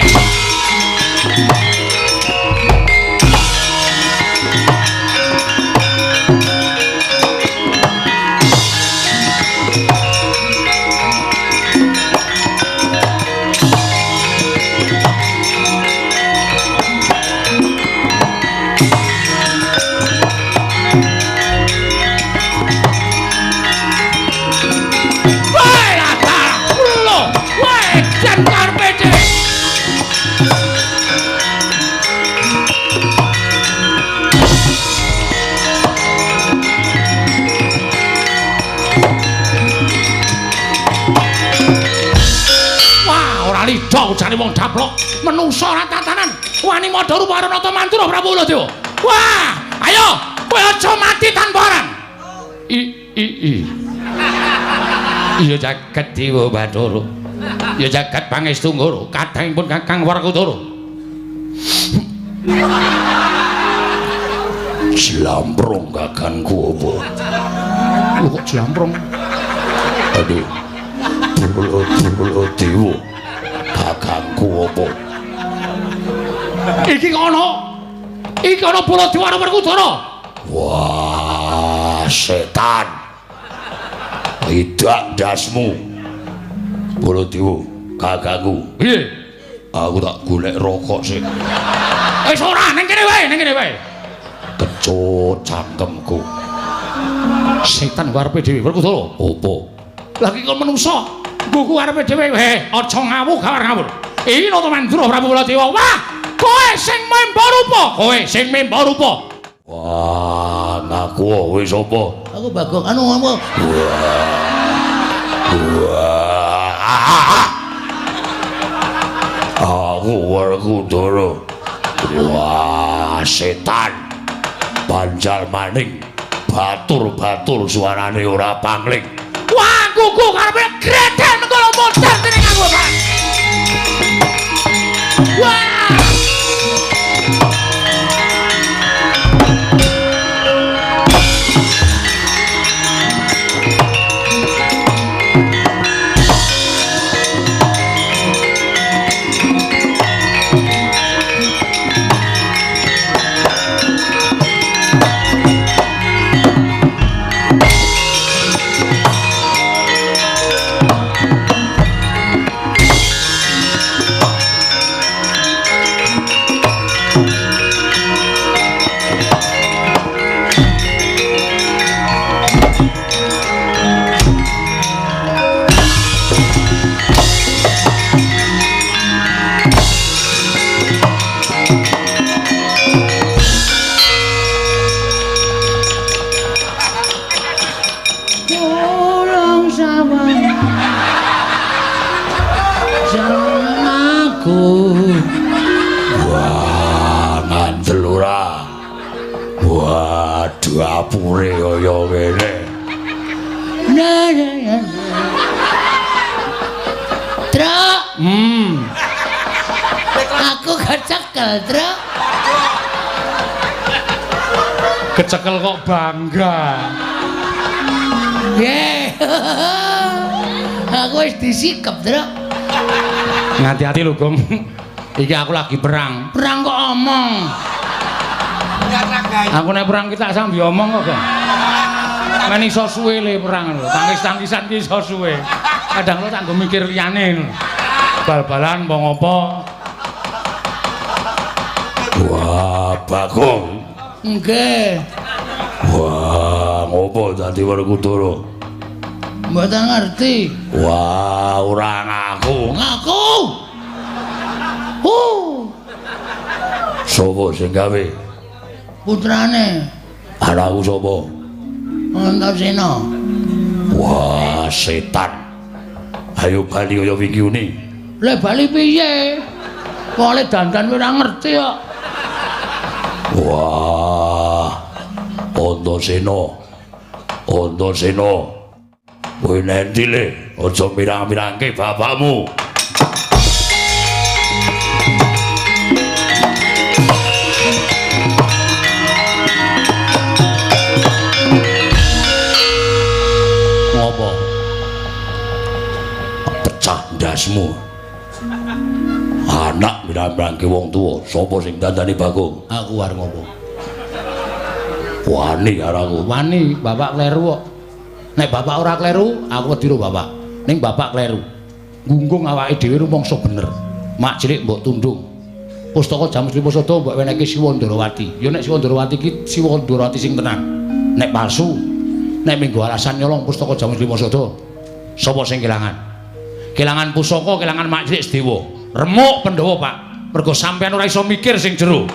Nyalida ujane wong daplok, menungsa ora tatanan, wani madha rupa karo Nata Mandura Prabu Baladewa. Wah, ayo, kowe aja mati tanpa aran. I i i. Iya jagat Dewa Bathara. Ya jagat pangestu nggoro, kadangipun Kakang Werkudara. Jlamprong kakangku apa? Lho kok jlamprong? Aduh. Baladewa. Kakangku apa? Iki ana. Iki ana Baladewa karo Werkudara. Wah, setan. Idak ndasmu. Baladewa, kakangku. Piye? Aku tak golek rokok sik. Wis ora, ning kene wae, ning kene wae. Kecut cangkemku. Setan karepe dhewe Werkudara. Apa? Lah iki kok menungsa. Ngguku karepe dhewe. Heh, aja ngawur ngawur. Iki Nata Mandura Prabu Baladewa. Wah, kowe sing memba rupa. Kowe sing memba rupa. Wah, ngaku kowe sapa? Aku Bagong. Anu ngomong. Wah. Aku Werkudara. Wah, setan. Banjal maning, batur-batur suarane ora pangling. Wah, gugu karepe gredel mengko modar dening aku, Pak. Wah! Wah, ngandel ora. Waduh, apure kaya ngene. Truk. Aku kecekel, Truk. Kecekel kok bangga. Nggih. Aku wis disikep, Truk. Ngati-hati lho, Gong. Iki aku lagi perang. Perang kok omong. Aku nek perang ki tak sambi omong kok, Gong. Men iso suwe le perang lho. Tangis-tangisan ki iso suwe. Kadang lo tak nggo mikir liyane ngono. Bal-balan apa ngopo. Wah, Bagong. Nggih. Wah, ngopo dadi Werkudara? Mboten ngerti. Wah, ora ngaku. Ngaku. Sopo sing gawe? Putrane. Anakku sapa? Antasena. Wah, setan. Ayo bali kaya wingi uni. Lah bali piye? Wong le dandan ora ngerti kok. Wah. Antasena. Antasena. Kowe nendi le? Aja mirang-mirangke bapakmu. Ngopo? Pecah ndasmu. Anak mirang-mirangke wong tuwa, sapa sing dandani Bagong? Aku arep ngopo? Wani karo aku. Wani, bapak kleru kok. Nek bapak ora kleru, aku wedi karo bapak. Ning bapak kleru. Gunggung awake dhewe rumangsa bener. Mak cilik mbok tundung. Pustaka Jamus Lima Sada mbok wenehke Siwa Ndarawati. Ya nek Siwa Ndarawati iki Siwa Ndarawati sing tenan. Nek palsu, nek minggo alasan nyolong pustaka Jamus Lima Sada, sapa sing kelangan? Kelangan pusaka, kelangan mak cilik Sedewa. Remuk Pandhawa, Pak. Mergo sampean ora iso mikir sing jero.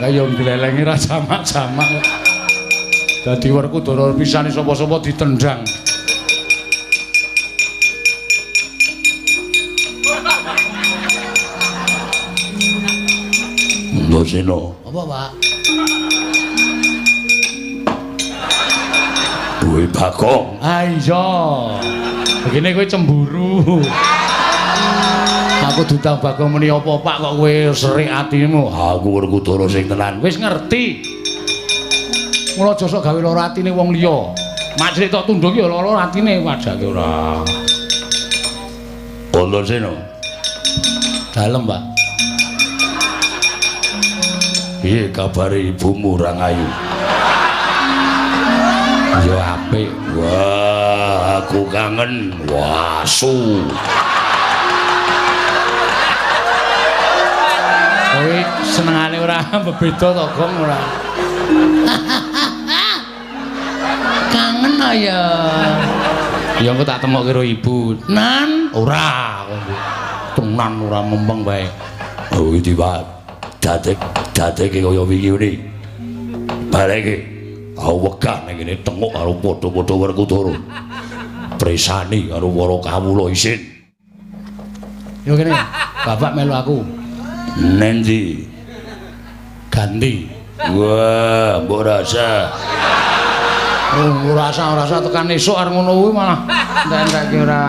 Kaya nglelengi ra jamak-jamak. Dadi Werkudara pisane sapa-sapa ditendang. Antasena. Apa, Pak? Duwe Bagong. Ah iya. Begini kowe cemburu. Aku diundang Bagong muni apa, Pak, kok kowe serik atimu? Aku Werkudara sing tenan. Wis ngerti. Mula aja sok gawe lara atine wong liya. Mak cilik tok tunduk ya lara atine wajake ora. Antasena. Dalem, Pak. Piye kabare ibumu Rangayu? Ya apik. Wah, aku kangen. Wah, su. Kowe senengane ora bebeda to, Gong, ora? Kangen ya. Ya engko tak temokke karo ibu. Nan, ora. Tenan ora mempeng bae. Oh, iki Pak. Dadeke kaya wingi ngene. Bareke aku wegah ning kene tengok karo padha-padha Werkudara. Presani karo para kawula isin. Yo kene, bapak melu aku. Nendi? Ganti. Wah, mbok rasa. Oh, ora rasa tekan esuk arep ngono kuwi malah entek-entekke ora.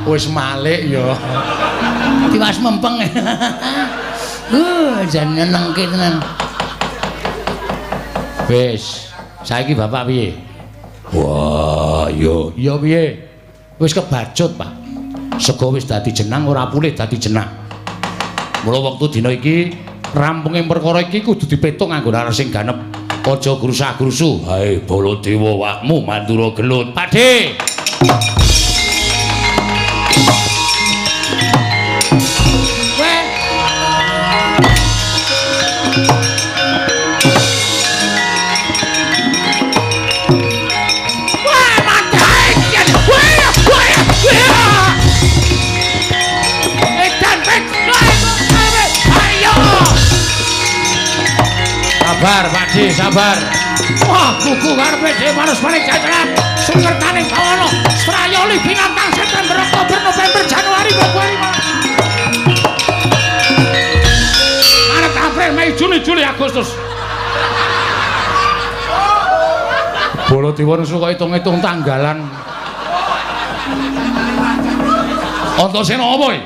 Wis malik ya. Tiwas mempeng. Jan nyenengke tenan. Wis, saiki bapak piye? Wah, yo. Ya piye? Wis kebacut, Pak. Sego wis dadi jenang ora pulih dadi jenang. Mula wektu dina iki rampunge perkara iki kudu dipetung nganggo laras sing ganep. Aja grusah-grusu. Hae Baladewa wakmu Mandura gelut. Pakde. Sabar, Pakde, sabar. Wah, kuku karepe dhewe manus paling jajaran. Sukertaning bawana, Strayoli binatang September, Oktober, November, Januari, Februari, Maret, April, Mei, Juni, Juli, Agustus. Baladewa nesu kok hitung-hitung tanggalan. Antasena apa iki?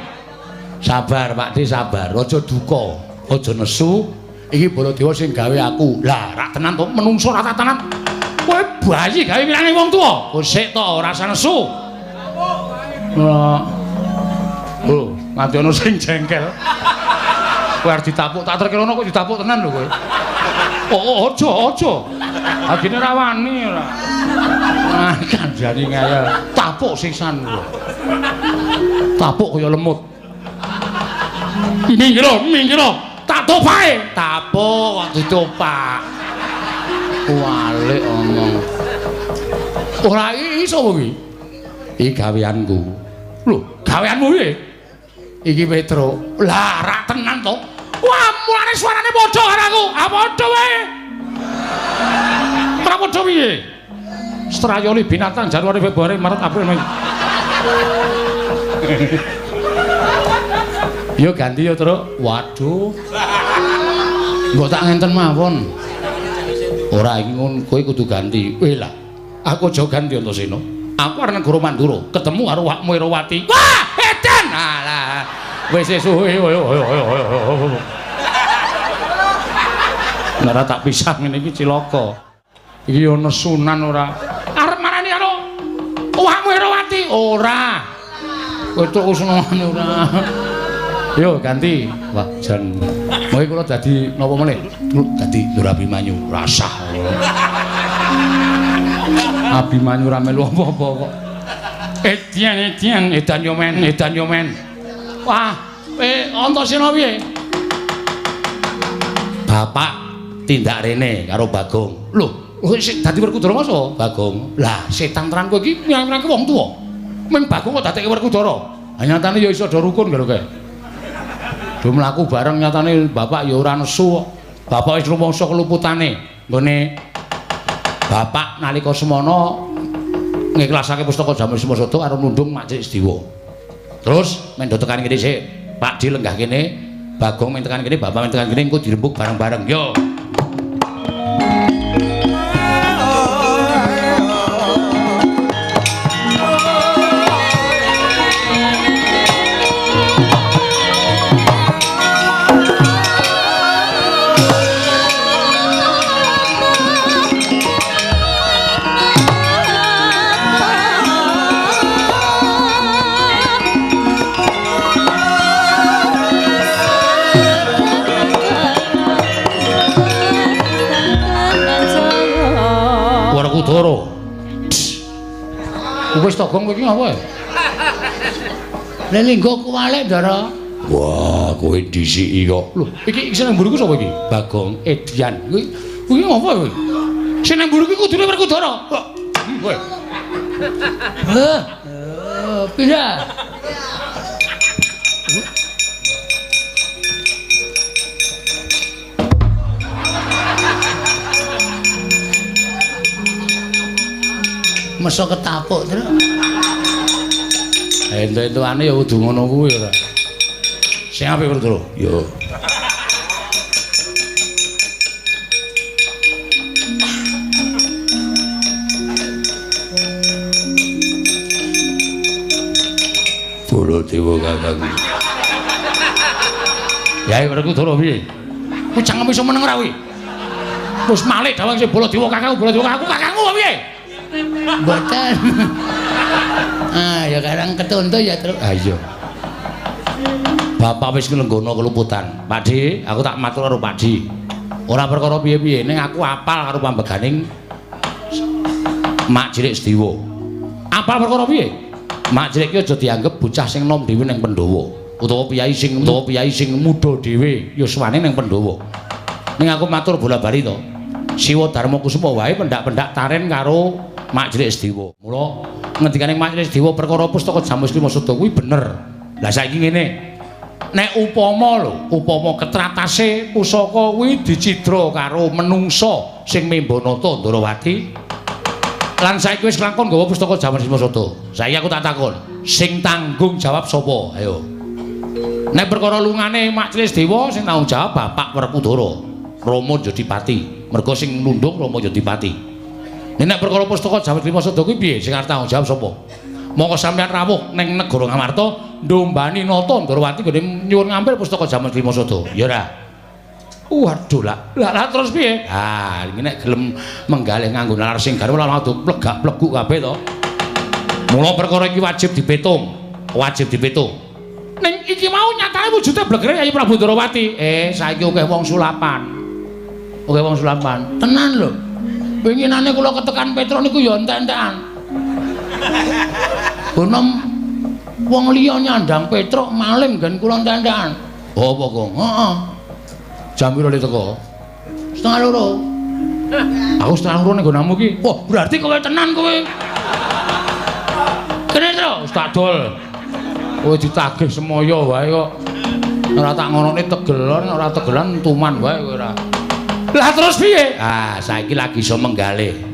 Sabar, Pakde, sabar. Aja duka, aja nesu. Iki Baladewa sing gawe aku. Lah, rak tenan to, menungso ora tak tenan. Kowe bayi gawe wirange wong tuwa. Sik to, ora usah nesu. Oh, nganti ana sing jengkel. Kowe arep ditapuk, tak terkira kok ditapuk tenan lho kowe. Oh, aja, aja. Agene ora wani ora. Ah, kandhane ngayal. Tapuk sisan lho. Tapuk kaya lemut. Minggir, minggir. Tak topae, tapuk kok ditopak. Walik omong. Ora iso kuwi. Iki gaweanku. Lho, gaweanmu piye? Iki Petro. Lah, rak tenan to. Wah, mulane suarane padha karo aku. Ah, padha wae. Ora padha piye? Strayoli binatang Januari, Februari, Maret, April, Mei. Yo ganti yo, Truk. Waduh. Mbok tak ngenten mawon. Ora iki ngono, kowe kudu ganti. Weh lah. Aku aja ganti Antasena. Aku arep negara Mandura, ketemu karo wakmu Irawati. Wah, edan. Alah. Wis suwe. Nek tak pisah ngene iki cilaka. Iki yo nesunan ora. Arep marani karo wakmu Irawati. Ora. Kowe tok senengane ora. Yo ganti. Wah, jan. Monggo kula dadi napa meneh? Dadi Lur Abimanyu. Rasah. Abimanyu ora melu apa-apa kok. Edian, edian, edan yo men, edan yo men. Wah, Antasena piye? Bapak tindak rene karo Bagong. Lho, kowe sik dadi Werkudara masa, Bagong? Lah, setan tenan kowe iki mirang-mirangke wong tuwa. Men Bagong kok dadekke Werkudara. Ha nyatane ya iso do rukun karo kowe. Do mlaku bareng nyatane bapak ya ora nesu kok. Bapak wis rumangsa keluputane nggone bapak nalika semono ngikhlasake pustaka Jamus Lima Sada karo nundung Mak Cilik Sediwa. Terus mendo tekan kene sik, Pak Di lenggah kene, Bagong men tekan kene, bapak men tekan kene engko dirembug bareng-bareng. Yo. Werkudara. Wis to gong kowe iki ngapa? Lah linggo kuwalik, Ndara. Wah, kowe dhisiki kok. Lho, iki sing nang mburiku sapa iki? Bagong Edian. Kuwi kuwi ngapa kowe? Sing nang mburiku kudune Werkudara. Kok kowe. Heh. Pindah. Meso ketapuk terus. Entuk-entukane ya kudu ngono kuwi ora. Sing apik Werkudara. Yo. Baladewa kakangku. Yai Werkudara piye? Kuwi cangkem iso meneng ora kuwi? Wis malik dawang sing Baladewa kakangku, Baladewa kakangku, kakangku piye? Mboten. Ah, ya karang ketonto ya terus. Ah iya. Bapak wis nglenggono keluputan. Pak Di, aku tak matur karo Pak Di. Ora perkara piye-piye, ning aku apal karo pambeganing Mak Cilik Sediwa. Apal perkara piye? Mak Cilik ki aja dianggep bocah sing nom dhewe ning Pandhawa, utawa piyayi sing muda dhewe yuswane ning Pandhawa. Ning aku matur bola-bali to. Siwa Darma Kusuma wae pendak-pendak taren karo Mak Cilik Sediwa. Mula ngendikane Mak Cilik Sediwa perkara pustaka Jamus Lima Sada kuwi bener. Lah saiki ngene. Nek upama lho, upama ketratase pusaka kuwi dicidra karo menungsa sing memba nata Ndarawati. Lan saiki wis langkon nggawa pustaka Jamus Lima Sada. Saiki aku tak takon, sing tanggung jawab sapa? Ayo. Nek perkara lungane Mak Cilik Sediwa sing tanggung jawab Bapak Werkudara, Rama Jodipati. Mergo sing nundung Rama Jodipati. Nek perkara pustaka Jamus Lima Sada kuwi piye? Sing arep tanggung jawab sapa? Monggo sampeyan rawuh ning negara Ngamarta ndombani nata Ndarawati nggone nyuwun ngambil pustaka Jamus Lima Sada. Ya ora? Waduh lah. Lah terus piye? Ah, iki nek gelem menggalih nganggo nalar sing garwa ora kudu plegak-pleguk kabeh to. Mula perkara iki wajib dipitung. Wajib dipitung. Ning iki mau nyatane wujude blegere Yayi Prabu Ndarawati. Saiki akeh wong sulapan. Akeh wong sulapan. Tenan lho. Winginane kula ketekan Petruk niku ya entek-entekan. Bonom wong liya nyandang Petruk maling nggen kula entek-entekan. Oh, apa, Gong? Heeh. Jam piro le teko? 1:30. Aku 1:30 ning nggonamu iki. Wah, berarti kowe tenan kowe. Kene, Tru. Wis tak dol. Kowe ditagih semoyo wae kok. Ora tak ngonone tegelan, ora tegelan tuman wae kowe ora. Lah terus piye? Ah, saiki lagi iso menggalih.